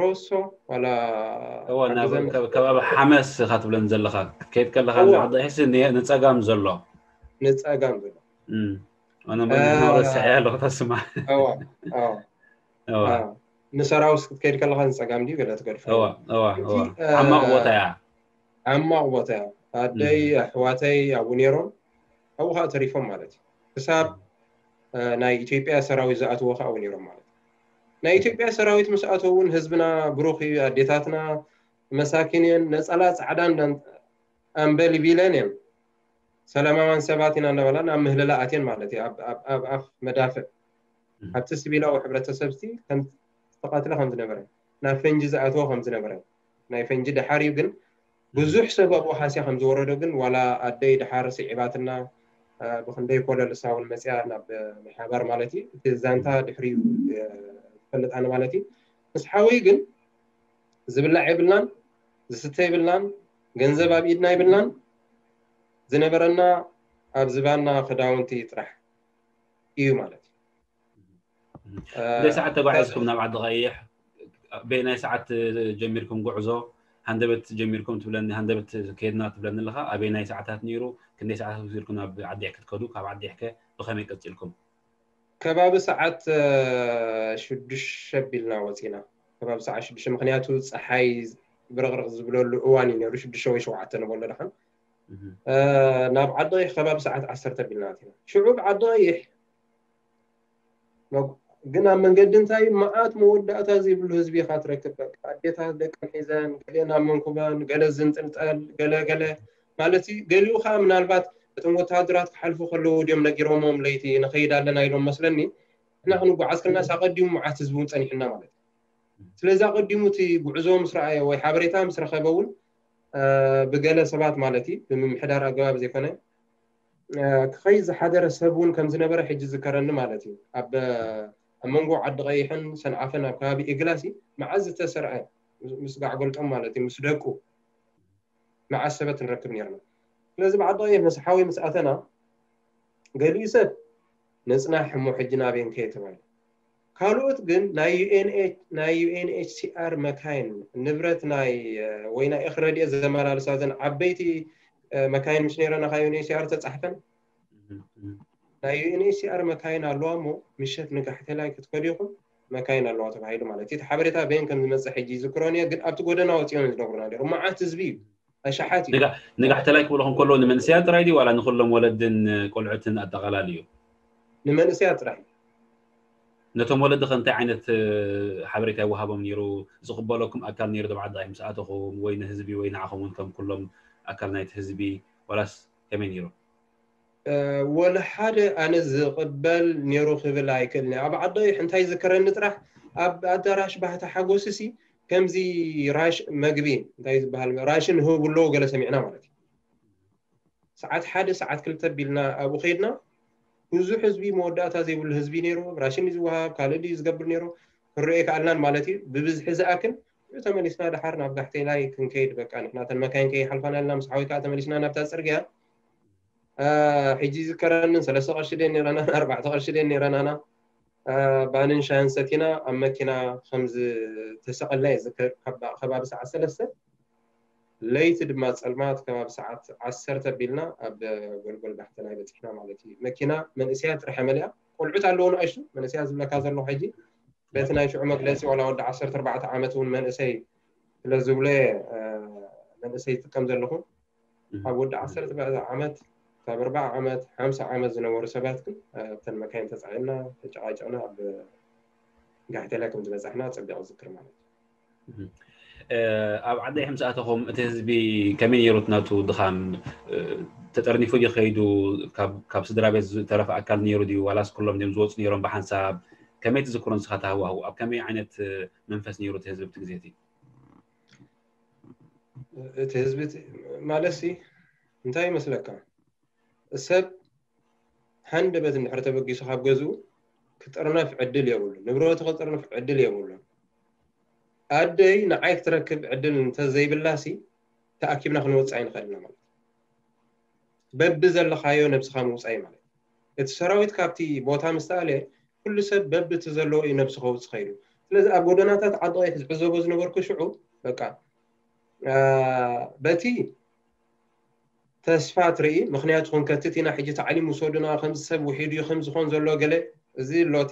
ሮሶ ዋላ እዋ ናብ ሓግዘን ከ- ከባቢ ሓመስ ኢኻ ትብለን ዘለኻ ክትከይድ ከለኻ እዋ። ንዓዲ ሒሲ ን- ንፀጋም ዘሎ ንፀጋም ዘሎ እም። ኣነ እ፣ ረስዐ ኣለኹ ተስማ እዋ እዋ እዋ እዋ። ንሰራውስ ክትከይድ ከለኻ ንፀጋም ድዩ ገለ ትገድፎ እዋ እዋ እዋ እቲ፣ እ፣ ዓማቕ ቦታ እያ ዓማቕ ቦታ እያ። ኣደይ ኣሕዋተይ ኣብኡ ነይሮም፣ ኣብኡ ከዓ ተሪፎም ማለት እዩ። ክሳብ እ፣ ናይ ኢትዮጵያ ሰራዊት ዝኣትዎ ከዓ ኣብኡ ነይሮም ማለት እዩ። ናይ ኢትዮጵያ ሰራዊት ምስ ኣተው እውን ህዝብና ብሩኽ እዩ፣ ኣዴታትና መሳኪን እየን፣ ነፀላ ፃዕዳ እንዳ ኣምበል ቢለን እየን ሰላማውያን ሰባት ኢና እናበላ ናብ ምህልላ ኣትየን ማለት እዩ። ኣብ- ኣብ- ኣብ ኣፍ መዳፍዕ ኣብቲ ሲቪላዊ ሕብረተሰብ እቲ ከም ዝተቐትለ ከም ዝነበረ፣ ናብ ፈንጂ ዝኣተወ ከም ዝነበረ፣ ናይ ፈንጂ ደሓር እዩ ግን ብዙሕ ሰብ ኣብኡ ሃስያ ከም ዝወረዶ ግን ዋላ ኣደይ ደሓር ስዒባትና፣ እ፣ ብክንደይ ኮለል እሳ እውን መፅያ ናብ ማይ ሓባር ማለት እዩ። እቲ ዛንታ ድሕሪኡ እ፣ ትፈልጥ ኣነ ማለት እዩ። ምስ ሓወይ ግን ዝብላዕ የብልናን፣ ዝስተ የብልናን፣ ገንዘብ ኣብ ኢድና የብልናን። ዝነበረና ኣብ ዝባና ክዳውንቲ ጥራሕ እዩ ማለት እዩ። ክንደይ ሰዓት ተጓዒዝኩም ናብ ዓዲ ቀይሕ? በየናይ ሰዓት ጀሚርኩም ጉዕዞ? ሃንደበት ጀሚርኩም ትብለኒ፣ ሃንደበት ከይድና ትብለኒ ኣለኻ። ኣበየናይ ሰዓታት ነይሩ? ክንደይ ሰዓታት ወሲድኩም ናብ ዓዲ ክትከዱ? ካብ ዓዲ ከ ብኸመይ ቀፂልኩም? ከባቢ ሰዓት እ፣ ሽዱሽተ ኣቢልና ወፂና። ከባቢ ሰዓት ሽዱሽተ፣ ምክንያቱ ፀሓይ ብርቕርቕ ዝብለሉ እዋን እዩ ነይሩ፣ ሽዱሽተ ወይ ሸውዓተ ንበሎ ደሓን። እህ። እ፣ ናብ ዓዲ ቀይሕ ከባቢ ሰዓት ዓሰርተ ኣቢልና ኣቲና። ሽዑ ብዓዲ ቀይሕ መግ- ግን ኣብ መንገዲ እንታይ መዓት መወዳእታ ዘይብሉ ህዝቢ ኢኻ ትረክብ። በቃ ኣዴታት ደቀን ሒዘን፣ ገሊአን ኣብ መንኩበን፣ ገለ ዝንጥልጠል፣ ገለ ገለ ማለት እዩ። ገሊኡ ከዓ ምናልባት እቶም ወታደራት ክሓልፉ ከለዉ ድዮም ነጊሮሞም ለይቲ ንኸይድ ኣለና ኢሎም መስለኒ። ንሕና ክንጓዓዝ ከለና ኣቐዲሙ መዓት ህዝቢ እውን ፀኒሕና ማለት እዩ። ስለዚ ኣቐዲሙ እቲ ጉዕዞ ምስ ረኣየ ወይ ሓበሬታ ምስ ረኸበ እውን እ፣ ብገለ ሰባት ማለት እዩ ብምምሕዳር ኣገባብ ዘይኮነ እ፣ ክኸይድ ዝሓደረ ሰብ እውን ከም ዝነበረ ሕጂ ዝከረኒ ማለት እዩ። ኣብ ኣብ መንጎ ዓዲ ቀይሕን ሰንዓፈን ኣብ ከባቢ ኢግላሲ መዓዝ ዝተሰርዐ ምስ- ምስ ጋዕ ገልጦም ማለት እዩ ምስ ደቁ መዓዝ ሰበት ንረክብ ነርና። ስለዚ ብዓዲ ቀይሕ ምስ ሓወይ ምስ ኣተና ገሊኡ ሰብ ንፅናሕ እሞ ሕጂ ናበይ እንከየ ተባሂሉ። ካልኦት ግን ናይ ዩ ኤን ኤች ናይ ዩ ኤን ኤች ሲ ኣር መካይን ንብረት ናይ እ፣ ወይ ናይ እኽሊ ረድኤት ዘመላልሳ ዘን ዓበይቲ እ፣ መካይን ምስ ነይረና ካብ ዩ ኤን ኤች ሲ ኣር ተፃሕፈን ናይ ዩ ኤን ኤች ሲ ኣር መካይን ኣለዋ እሞ ምሸት ንጋሕቴላይ ክትከዱ ኢኹም መካይን ኣለዋ ተባሂሉ ማለት እዩ። እቲ ሓበሬታ በየን ከም ዝመፅእ ሕጂ ይዝክሮን እየ፣ ግን ኣብቲ ጎደና ወፂኦም ዝነግሩና ነይሩ። መዓት ህዝቢ እዩ፣ ኣሽሓት እዩ። ንጋ- ንጋሕተላይ ክብለኹም ከለዉ ንመንስያት ጥራይ ድዩ ዋላ ንኩሎም ወለድን ቆልዑትን ኣጠቓላሊ እዩ? ንመንእሰያት ጥራይ። ነቶም ወለዲ ከ እንታይ ዓይነት እ፣ ሓበሬታ ይወሃቦም ነይሩ? ዝቕበለኩም ኣካል ነይሩ ዶ ብዓዲ ምስ ኣተኹም ወይ ንህዝቢ ወይ ንዓኹም እውን ከም ኩሎም ኣካል ናይቲ ህዝቢ ዋላስ ከመይ ነይሩ? እ፣ ወላ ሓደ ኣነ ዝቕበል ነይሩ ክብል ኣይክእልን እየ። ኣብ ዓዲ እንታይ ዝከረኒ ጥራሕ ኣብ ኣዳራሽ ባህታ ሓጎስሲ ከምዚ ራሽ መግቢ እንታይ ዝበሃል ራሽን ህቡ ኣለዎ ገለ ሰሚዕና ማለት እዩ። ሰዓት ሓደ ሰዓት ክልተ ቢልና ኣብኡ ከይድና ብዙሕ ህዝቢ መወዳእታ ዘይብሉ ህዝቢ ነይሩ። ራሽን እዩ ዝወሃብ ካልእ ድዩ ዝገብር ነይሩ ክረኤ ከኣልናን ማለት እዩ። ብብዝሒ ዝኣክል ተመሊስና ድሓር ናብ ጋሕቴላይ ክንከይድ በቃ ንሕና ተን መካይን ከይሓልፋና ኢልና ምስ ሓወይ ከዓ ተመሊስና ናብታ ፅርግያ። አ፣ ሕጂ ዝከረንን ሰለስተ ቅርሺ ደን ነይረናና ኣርባዕተ ቅርሺ ደን ነይረናና አ፣ ባንን ሻህን ሰቲና ኣብ መኪና ከም ዝተሰቐልና እየ ዝከ- ከባ- ከባቢ ሰዓት ሰለስተ ለይቲ ድማ ፀልማት ከባቢ ሰዓት ዓሰርተ ኣቢልና ኣብ ጎልጎል ባሕተላይ በፂሕና ማለት እዩ። መኪና መንእሰያት ጥራሕ መሊኣ ቆልዑት ኣለዉ ንኣሽቱ መንእሰያት ዝብለካ ዘለኹ ሕጂ በቲ ናይ ሽዑ መግለፂ ዋላ ወዲ ዓሰርተ ኣርባዕተ ዓመት እውን መንእሰይ ስለ ዝብሎ እየ አ፣ መንእሰይ ይጥቀም ዘለኹ። ኣብ ወዲ ዓሰርተ ዓመት ካብ ኣርባዓ ዓመት ሓምሳ ዓመት ዝነበሩ ሰባት ግን ኣብተን መካይን ተፃዒና ተጨቃጨቅና ኣብ ጋሕቴላ ከም ዝበፃሕና ፀቢቅ ዝክር ማለት እዩ። ኣብ ዓዲ ሕምስ ኣተኹም እቲ ህዝቢ ከመይ ነይሩ ናቱ ድኻም ተጠርኒፉ ድዩ ከይዱ? ካብ ስድራ ቤት ዝተረፈ ኣካል ነይሩ ድዩ ዋላስ ኩሎም ድዮም ዝወፁ ነይሮም ብሓንሳብ? ከመይ ትዝክሮ ንስኻ ተሃዋህው ኣብ ከመይ ዓይነት መንፈስ ነይሩ እቲ ህዝቢ ኣብቲ ግዜ እቲ? እቲ ህዝቢ ማለት ሲ እንታይ ይመስለካ? ሰብ ሃንደበት እንድሕር ተበጊሱ ካብ ገዝኡ ክጥርነፍ ዕድል የብሉ፣ ንብረቱ ክጥርንፍ ዕድል የብሉ። ኣደይ ንዓይ ክትረክብ ዕድል እንተዘይብላሲ ተኣኪብና ክንወፅእ ኣይንኽእል ኢና ማለት እዩ። በቢ ዘለኻዮ ነብስኻ ምውፃእ እዩ ማለት እዩ። እቲ ሰራዊት ካብቲ ቦታ ምስ ተኣለ ኩሉ ሰብ በቢ እቲ ዘለዎ እዩ ነብሱ ከውፅእ ከይዱ። ስለዚ ኣብ ጎደናታት ዓዲ ቀይሕ ዝዕዘቦ ዝነበርኩ ሽዑ በቃ በቲ ተስፋ ትርኢ። ምክንያቱ ክንከትት ኢና ሕጂ፣ ታዕሊም ውሰዱና፣ ከምዚ ሰብ ውሒዱ እዩ ከምዝኾን ዘሎ ገለ፣ እዚ ሎቲ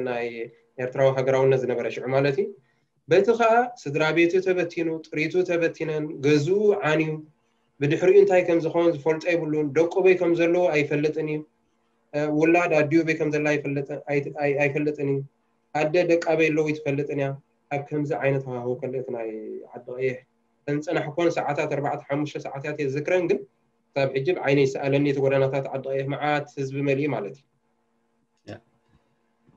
ናይ ኤርትራዊ ሃገራውነት ዝነበረ ሽዑ ማለት እዩ። በቲ ከዓ ስድራ ቤቱ ተበቲኑ፣ ጥሪቱ ተበቲነን፣ ገዝኡ ዓንዩ፣ ብድሕሪኡ እንታይ ከምዝኾን ዝፈልጦ የብሉን። ደቁ በይ ከምዘለዉ ኣይፈልጥን እዩ። ውላድ ኣዲኡ በይ ከምዘላ ኣይፈልጥን እዩ። ኣደ ደቃ በይ ኣለዉ ኣይትፈልጥን እያ። ኣብ ከምዚ ዓይነት ሃዋህው ከለእቲ ናይ ዓዲ ቀይሕ ተንፀናሕኮን ሰዓታት ኣርባዕተ ሓሙሽተ ሰዓታት እየ ዝዝክረን፣ ግን ክሳብ ሕጂ ብዓይነ ይሰኣለኒ እቲ ጎደናታት ዓዲ ቀይሕ መዓት ህዝቢ መሊኡ ማለት እዩ።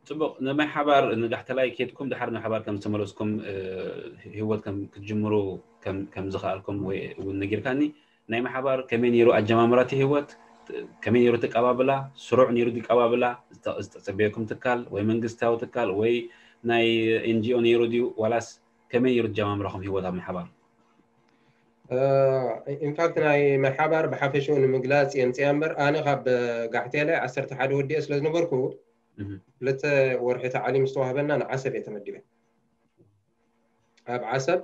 ጽቡቕ። ንማይ ሓባር ንጋሕተላይ ኬድኩም ድሓር ንሓባር ከም ዝተመለስኩም ህይወት ክትጅምሩ ከም ዝኸኣልኩም ወይ እውን ነጊርካኒ። ናይ ማሓባር ከመይ ነይሩ ኣጀማምራቲ ህይወት? ከመይ ነይሩ ትቀባብላ? ስሩዕ ነይሩ ትቀባብላ? ዝተጸበየኩም ትካል ወይ መንግስታዊ ትካል ወይ ናይ ኤንጂኦ ነይሩ ድዩ? ዋላስ ከመይ ነይሩ ጀማምራኹም ህይወት ኣብ ማሓባር? ኢንፋክት ናይ ማሓባር ብሓፈሽኡ ንምግላፅ የምፅያ እምበር ኣነ ካብ ጋሕቴለ ዓሰርተ ሓደ ወዲኤ ስለ ዝነበርኩ ክልተ ወርሒ ታዕሊም ዝተዋህበና ንዓሰብ እየ ተመዲበ። ኣብ ዓሰብ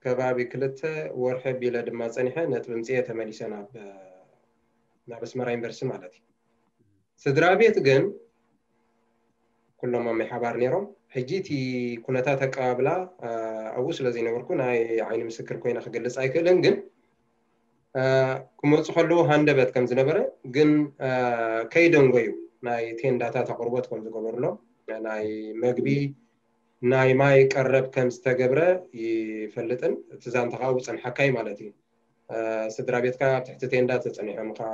ከባቢ ክልተ ወርሒ ቢለ ድማ ፀኒሐ ነጥቢ ምፅኤ ተመሊሰ ናብ ኣስመራ ዩኒቨርሲቲ ማለት እዩ። ስድራ ቤት ግን ኩሎም ኣብ ማይ ሓባር ነይሮም። ሕጂ እቲ ኩነታት ኣቀባብላ ኣብኡ ስለ ዘይነበርኩ ናይ ዓይኒ ምስክር ኮይነ ክገልፅ ኣይክእልን፣ ግን ክመፁ ከለዉ ሃንደበት ከም ዝነበረ ግን ከይደንጎዩ ናይ ቴንዳታት ኣቅርቦት ከም ዝገበሩሎም ናይ መግቢ ናይ ማይ ቀረብ ከም ዝተገብረ ይፈልጥን እቲ ዛንታ ከዓ ብፀንሓካይ ማለት እዩ። ስድራ ቤትካ ኣብ ትሕቲ ቴንዳ ተፀኒሖም ከዓ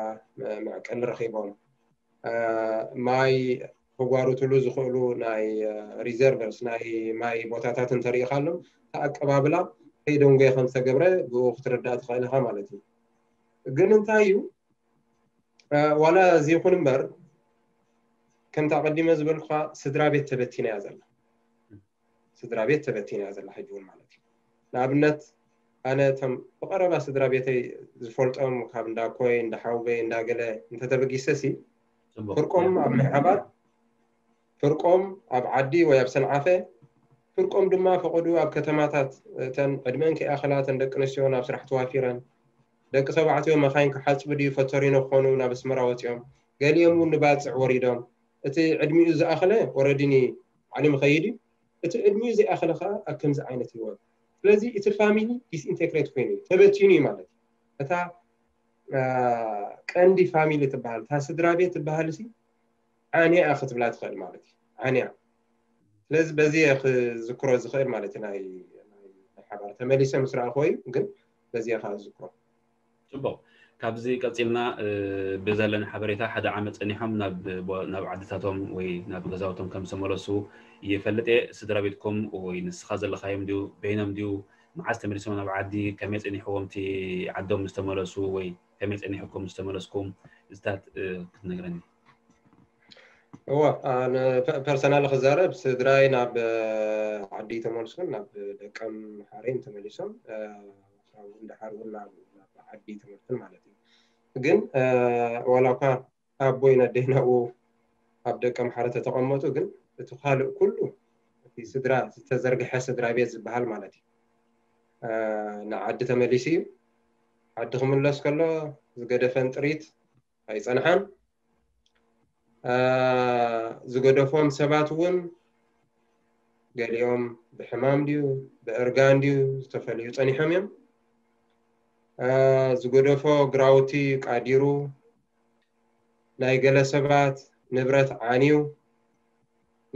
መዕቀሊ ረኪቦም ማይ ክጓሩትሉ ዝኽእሉ ናይ ሪዘርቨርስ ናይ ማይ ቦታታት እንተሪኢኻሎም ተኣቀባብላ ከይደንጎየ ከም ዝተገብረ ብኡ ክትርዳእ ትኽእል ኢኻ ማለት እዩ። ግን እንታይ እዩ ዋላ እዚ ይኹን እምበር ከምቲ ኣቐዲመ ዝበልኩኻ ስድራ ቤት ተበቲና እያ ዘላ። ስድራ ቤት ተበቲና እያ ዘላ ሕጂ እውን ማለት እዩ። ንኣብነት ኣነ እቶም ብቐረባ ስድራ ቤተይ ዝፈልጦም ካብ እንዳኮይ እንዳሓውበይ እንዳገለ እንተተበጊሰ ሲ ፍርቆም ኣብ ምሕባር ፍርቆም ኣብ ዓዲ ወይ ኣብ ሰንዓፈ ፍርቆም ድማ ፈቐዱ ኣብ ከተማታት እተን ዕድመን ከይኣኸላ እተን ደቂ ኣንስትዮ ናብ ስራሕ ተዋፊረን ደቂ ተባዕትዮ መኻይን ክሓፅቡ ድዩ ፈተሪኖ ክኾኑ ናብ ኣስመራ ወፂኦም ገሊኦም እውን ንባፅዕ ወሪዶም እቲ ዕድሚኡ ዝኣኸለ ወረዲኒ ዓሊም ኸይድ እዩ እቲ ዕድሚኡ ዘይኣኸለ ከዓ ኣብ ከምዚ ዓይነት ህይወት ስለዚ እቲ ፋሚሊ ዲስኢንቴግሬት ኮይኑ እዩ ተበቲኑ እዩ ማለት እዩ እታ ቀንዲ ፋሚሊ ትበሃል እታ ስድራ ቤት ትበሃል ሲ ዓንያ ክትብላ ትኽእል ማለት እዩ ዓንያ ስለዚ በዚ ክዝክሮ ዝኽእል ማለት ናይ ሓባር ተመሊሰ ምስ ረኣኽዎ እዩ ግን በዚ ከዓ ዝዝክሮ ፅቡቅ ካብዚ ቀፂልና ብዘለና ሓበሬታ ሓደ ዓመት ፀኒሖም ናብ ዓድታቶም ወይ ናብ ገዛውቶም ከም ዝተመለሱ ይፈልጥ እየ ስድራ ቤትኩም ወይ ንስኻ ዘለካዮም ድዩ በይኖም ድዩ መዓዝ ተመሊሶም ናብ ዓዲ ከመይ ፀኒሕዎም እቲ ዓዶም ዝተመለሱ ወይ ከመይ ፀኒሕኩም ዝተመለስኩም እዚታት ክትነግረኒ እዋ ፐርሰናል ክዛረብ ስድራይ ናብ ዓዲ ተመልሱን ናብ ደቀም ሓሬን ተመሊሶም እንድሓር እውን ናብ ዓዲ ተመልሱን ማለት እዩ ግን ዋላ እኳ ኣቦይ ነደይ ናብኡ ኣብ ደቀም ሓረ ተተቐመጡ ግን እቲ ካልእ ኩሉ እቲ ስድራ ዝተዘርግሐ ስድራ ቤት ዝበሃል ማለት እዩ ንዓዲ ተመሊሱ እዩ ዓዲ ክምለስ ከሎ ዝገደፈን ጥሪት ኣይፀንሓን ዝገደፎም ሰባት እውን ገሊኦም ብሕማም ድዩ ብእርጋን ድዩ ዝተፈለዩ ፀኒሖም እዮም ዝገደፎ ግራውቲ ቃዲሩ ናይ ገለ ሰባት ንብረት ዓንዩ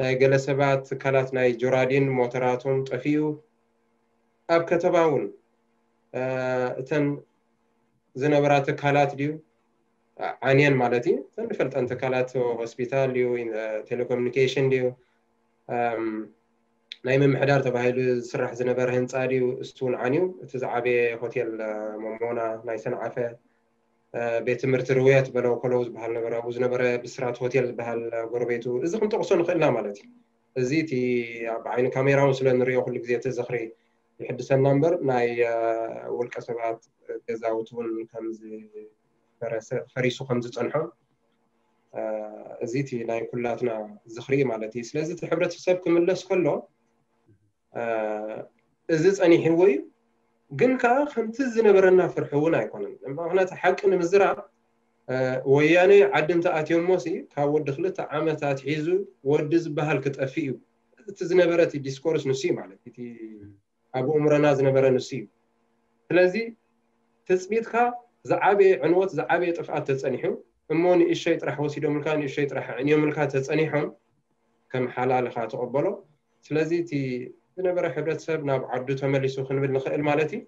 ናይ ገለ ሰባት ትካላት ናይ ጆራዲን ሞተራቶም ጠፊኡ ኣብ ከተማ እውን እተን ዝነበራ ትካላት ድዩ ዓንየን ማለት እዩ እተን ንፈልጠን ትካላት ሆስፒታል ድዩ ቴሌኮሙኒኬሽን ድዩ ናይ ምምሕዳር ተባሂሉ ዝስራሕ ዝነበረ ህንፃ ድዩ እሱ እውን ዓንዩ እቲ ዝዓበየ ሆቴል መሞና ናይ ሰንዓፈ ቤት ትምህርቲ ርውየት በለው ከለው ዝበሃል ነበረ ኣብኡ ዝነበረ ብስራት ሆቴል ዝበሃል ጎረቤቱ እዚ ክንጠቅሶ ንኽእልና ማለት እዩ እዚ እቲ ኣብ ዓይኒ ካሜራ እውን ስለ ንሪኦ ኩሉ ግዜ እቲ ዝኽሪ ይሕድሰና እምበር ናይ ውልቀ ሰባት ገዛውቲ እውን ከም ፈሪሱ ከም ዝፀንሖ እዚ እቲ ናይ ኩላትና ዝኽሪ ማለት እዩ። ስለዚ እቲ ሕብረተሰብ ክምለስ ከሎ እዚ ጸኒሕዎ እዩ። ግን ከዓ ከምቲ ዝነበረና ፍርሒ እውን ኣይኮነን። ምክንያቱ ሓቂ ንምዝራብ ወያነ ዓዲ እንተኣትዮሞ ሲ ካብ ወዲ ክልተ ዓመት ኣትሒዙ ወዲ ዝበሃል ክጠፍእ እዩ። እቲ ዝነበረ እቲ ዲስኮርስ ንሱ እዩ ማለት እቲ ኣብ እምሮና ዝነበረ ንሱ እዩ። ስለዚ ትፅቢትካ ዝዓበየ ዕንወት ዝዓበየ ጥፍኣት ተፀኒሑ እሞ ንእሸይ ጥራሕ ወሲዶምልካ ንእሸይ ጥራሕ ዕንዮምልካ ተፀኒሖም ከም ሓላል ኢኻ ተቐበሎ። ስለዚ እቲ ዝነበረ ሕብረተሰብ ናብ ዓዱ ተመሊሱ ክንብል ንኽእል ማለት እዩ።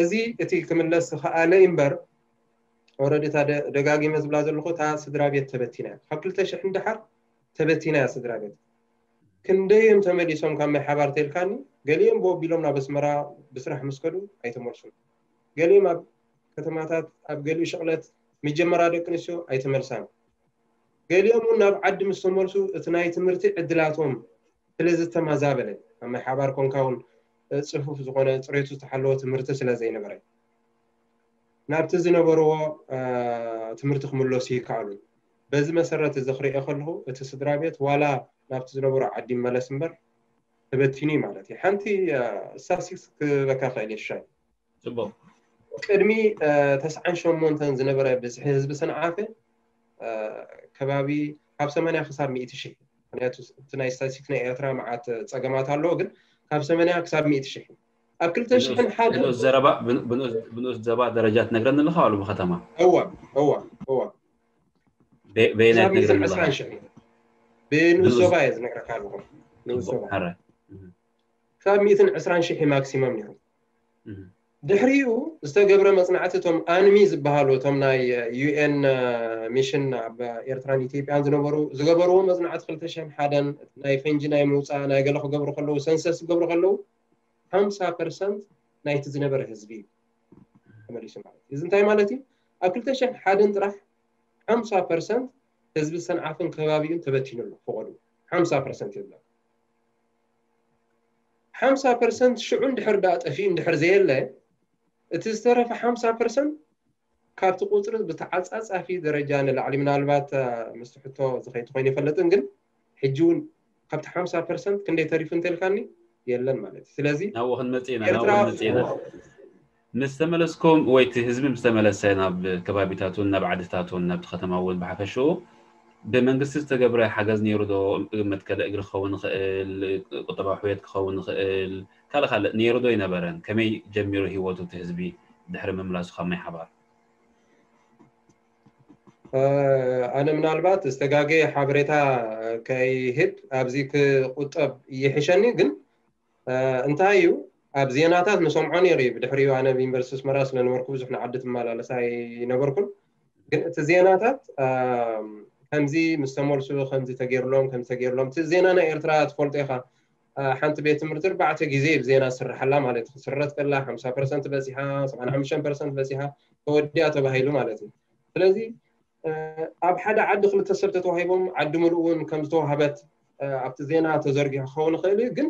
እዚ እቲ ክምለስ ዝኸኣለ እምበር ኦረዲ እታ ደጋጊመ ዝብላ ዘለኹ እታ ስድራ ቤት ተበቲና እያ። ካብ ክልተ ሽሕ ንደሓር ተበቲና እያ ስድራ ቤት። ክንደይ እዮም ተመሊሶም ካብ ማይ ሓባር ተልካኒ? ገሊኦም ብወቢሎም ናብ ኣስመራ ብስራሕ ምስ ከዱ ኣይተመልሱን። ገሊኦም ኣብ ከተማታት ኣብ ገሊኡ ሽቕለት ምጀመራ ደቂ ኣንስትዮ ኣይተመልሳን። ገሊኦም እውን ናብ ዓዲ ምስ ተመልሱ እቲ ናይ ትምህርቲ ዕድላቶም ስለ ዝተመዛበለ ኣብ ማይ ሓባር ኮንካ እውን ፅፉፍ ዝኾነ ፅሬቱ ዝተሓለወ ትምህርቲ ስለ ዘይነበረ ናብቲ ዝነበርዎ ትምህርቲ ክምለሱ ይከኣሉ። በዚ መሰረት እዚ ክሪኦ ከለኹ እቲ ስድራ ቤት ዋላ ናብቲ ዝነበሮ ዓዲ ይመለስ እምበር ተበቲኑ እዩ ማለት እዩ። ሓንቲ ስታስቲክስ ክበካ ክእል እየ ሽሻይ። ፅቡቅ። ቅድሚ ተስዓን ሸሞንተን ዝነበረ ብዝሒ ህዝቢ ሰንዓፈ ከባቢ ካብ ሰማንያ ክሳብ ሚእቲ ሽሕ። ምክንያቱ እቲ ናይ ስታስቲክስ ናይ ኤርትራ መዓት ፀገማት ኣለዎ፣ ግን ካብ ሰማንያ ክሳብ ሚእቲ ሽሕ ኣብ ክልተ ሽሕን ሓደን ብንኡስ ዘረባ ብንኡስ ዘባ ደረጃ ትነግረኒ ኣለኻ? ኣሉ ብከተማ እዋ እዋ እዋ በየናይ ክሳብ ሚእትን ትነግረኒ ኣለኻ? ዕስራን ሽሕ ብንኡስ ዞባ እየ ዝነግረካ ኣለኹ። ንኡስ ዞባ ሓራይ። ክሳብ ሚእትን ዕስራን ሽሕ ማክሲመም ነይሩ። ድሕሪኡ ዝተገብረ መፅናዕቲ እቶም ኣንሚ ዝበሃሉ እቶም ናይ ዩኤን ሚሽን ኣብ ኤርትራን ኢትዮጵያን ዝነበሩ ዝገበርዎ መፅናዕቲ ክልተ ሽሕን ሓደን ናይ ፈንጂ ናይ ምውፃእ ናይ ገለ ክገብሩ ከለዉ ሰንሰስ ክገብሩ ከለዉ ሓምሳ ፐርሰንት ናይቲ ዝነበረ ህዝቢ እዩ ተመሊሱ ማለት እዩ። እዚ እንታይ ማለት እዩ? ኣብ ክልተ ሽሕን ሓደን ጥራሕ ሓምሳ ፐርሰንት ህዝቢ ሰንዓፍን ከባቢኡን ተበቲኑ ኣሎ። ፈቐዱ ሓምሳ ፐርሰንት ይብለ ሓምሳ ፐርሰንት ሽዑ እንድሕር ደኣ ጠፊኡ እንድሕር ዘየለ እቲ ዝተረፈ ሓምሳ ፐርሰንት ካብቲ ቁፅሪ ብተዓፃፃፊ ደረጃ ንላዕሊ ምናልባት ምስቲ ሕቶ ዝኸይድ ኮይኑ ይፈልጥን ግን ሕጂ እውን ካብቲ ሓምሳ ፐርሰንት ክንደይ ተሪፉ እንተልካኒ የለን ማለት እዩ። ስለዚ ናብኡ ክንመፅእ ኢና ናብኡ ኤርትራ ክንመፅእ ኢና። ምስ ተመለስኩም ወይ እቲ ህዝቢ ምስ ተመለሰ ናብ ከባቢታቱን ናብ ዓድታቱን ናብቲ ከተማ እውን ብሓፈሽኡ ብመንግስቲ ዝተገብረ ሓገዝ ነይሩ ዶ? መትከሊ እግሪ ክኸውን ይኽእል፣ ቁጠባዊ ሕውየት ክኸውን ይኽእል፣ ካልእ ካልእ ነይሩ ዶ ይነበረን? ከመይ ጀሚሩ ህይወቱ እቲ ህዝቢ ድሕሪ ምምላሱ ካብ ማይ ሓባር? ኣነ ምናልባት ዝተጋገየ ሓበሬታ ከይህብ ኣብዚ ክቁጠብ ይሕሸኒ። ግን እንታይ እዩ ኣብ ዜናታት ንሰምዖ ነይሩ እዩ። ብድሕሪኡ ኣነ ኣብ ዩኒቨርሲቲ ኣስመራ ስለነበርኩ ብዙሕ ንዓዲ ትመላለስ ኣይነበርኩን። ግን እቲ ዜናታት ከምዚ ምስ ተመልሱ ከምዚ ተገይርሎም ከምዚ ተገይርሎም እቲ ዜና ናይ ኤርትራ ትፈልጦ ኢኻ። ሓንቲ ቤት ትምህርቲ ኣርባዕተ ግዜ ብዜና ዝስርሓላ ማለት እዩ። ክስረት ከላ ሓምሳ ፐርሰንት በፂሓ፣ ሰብዓን ሓሙሽተን ፐርሰንት በፂሓ፣ ተወዲኣ ተባሂሉ ማለት እዩ። ስለዚ ኣብ ሓደ ዓዲ ክልተ ሰብ ተተዋሂቦም ዓዲ ሙሉእ እውን ከም ዝተዋህበት ኣብቲ ዜና ተዘርጊሑ ክኸውን ይኽእል እዩ። ግን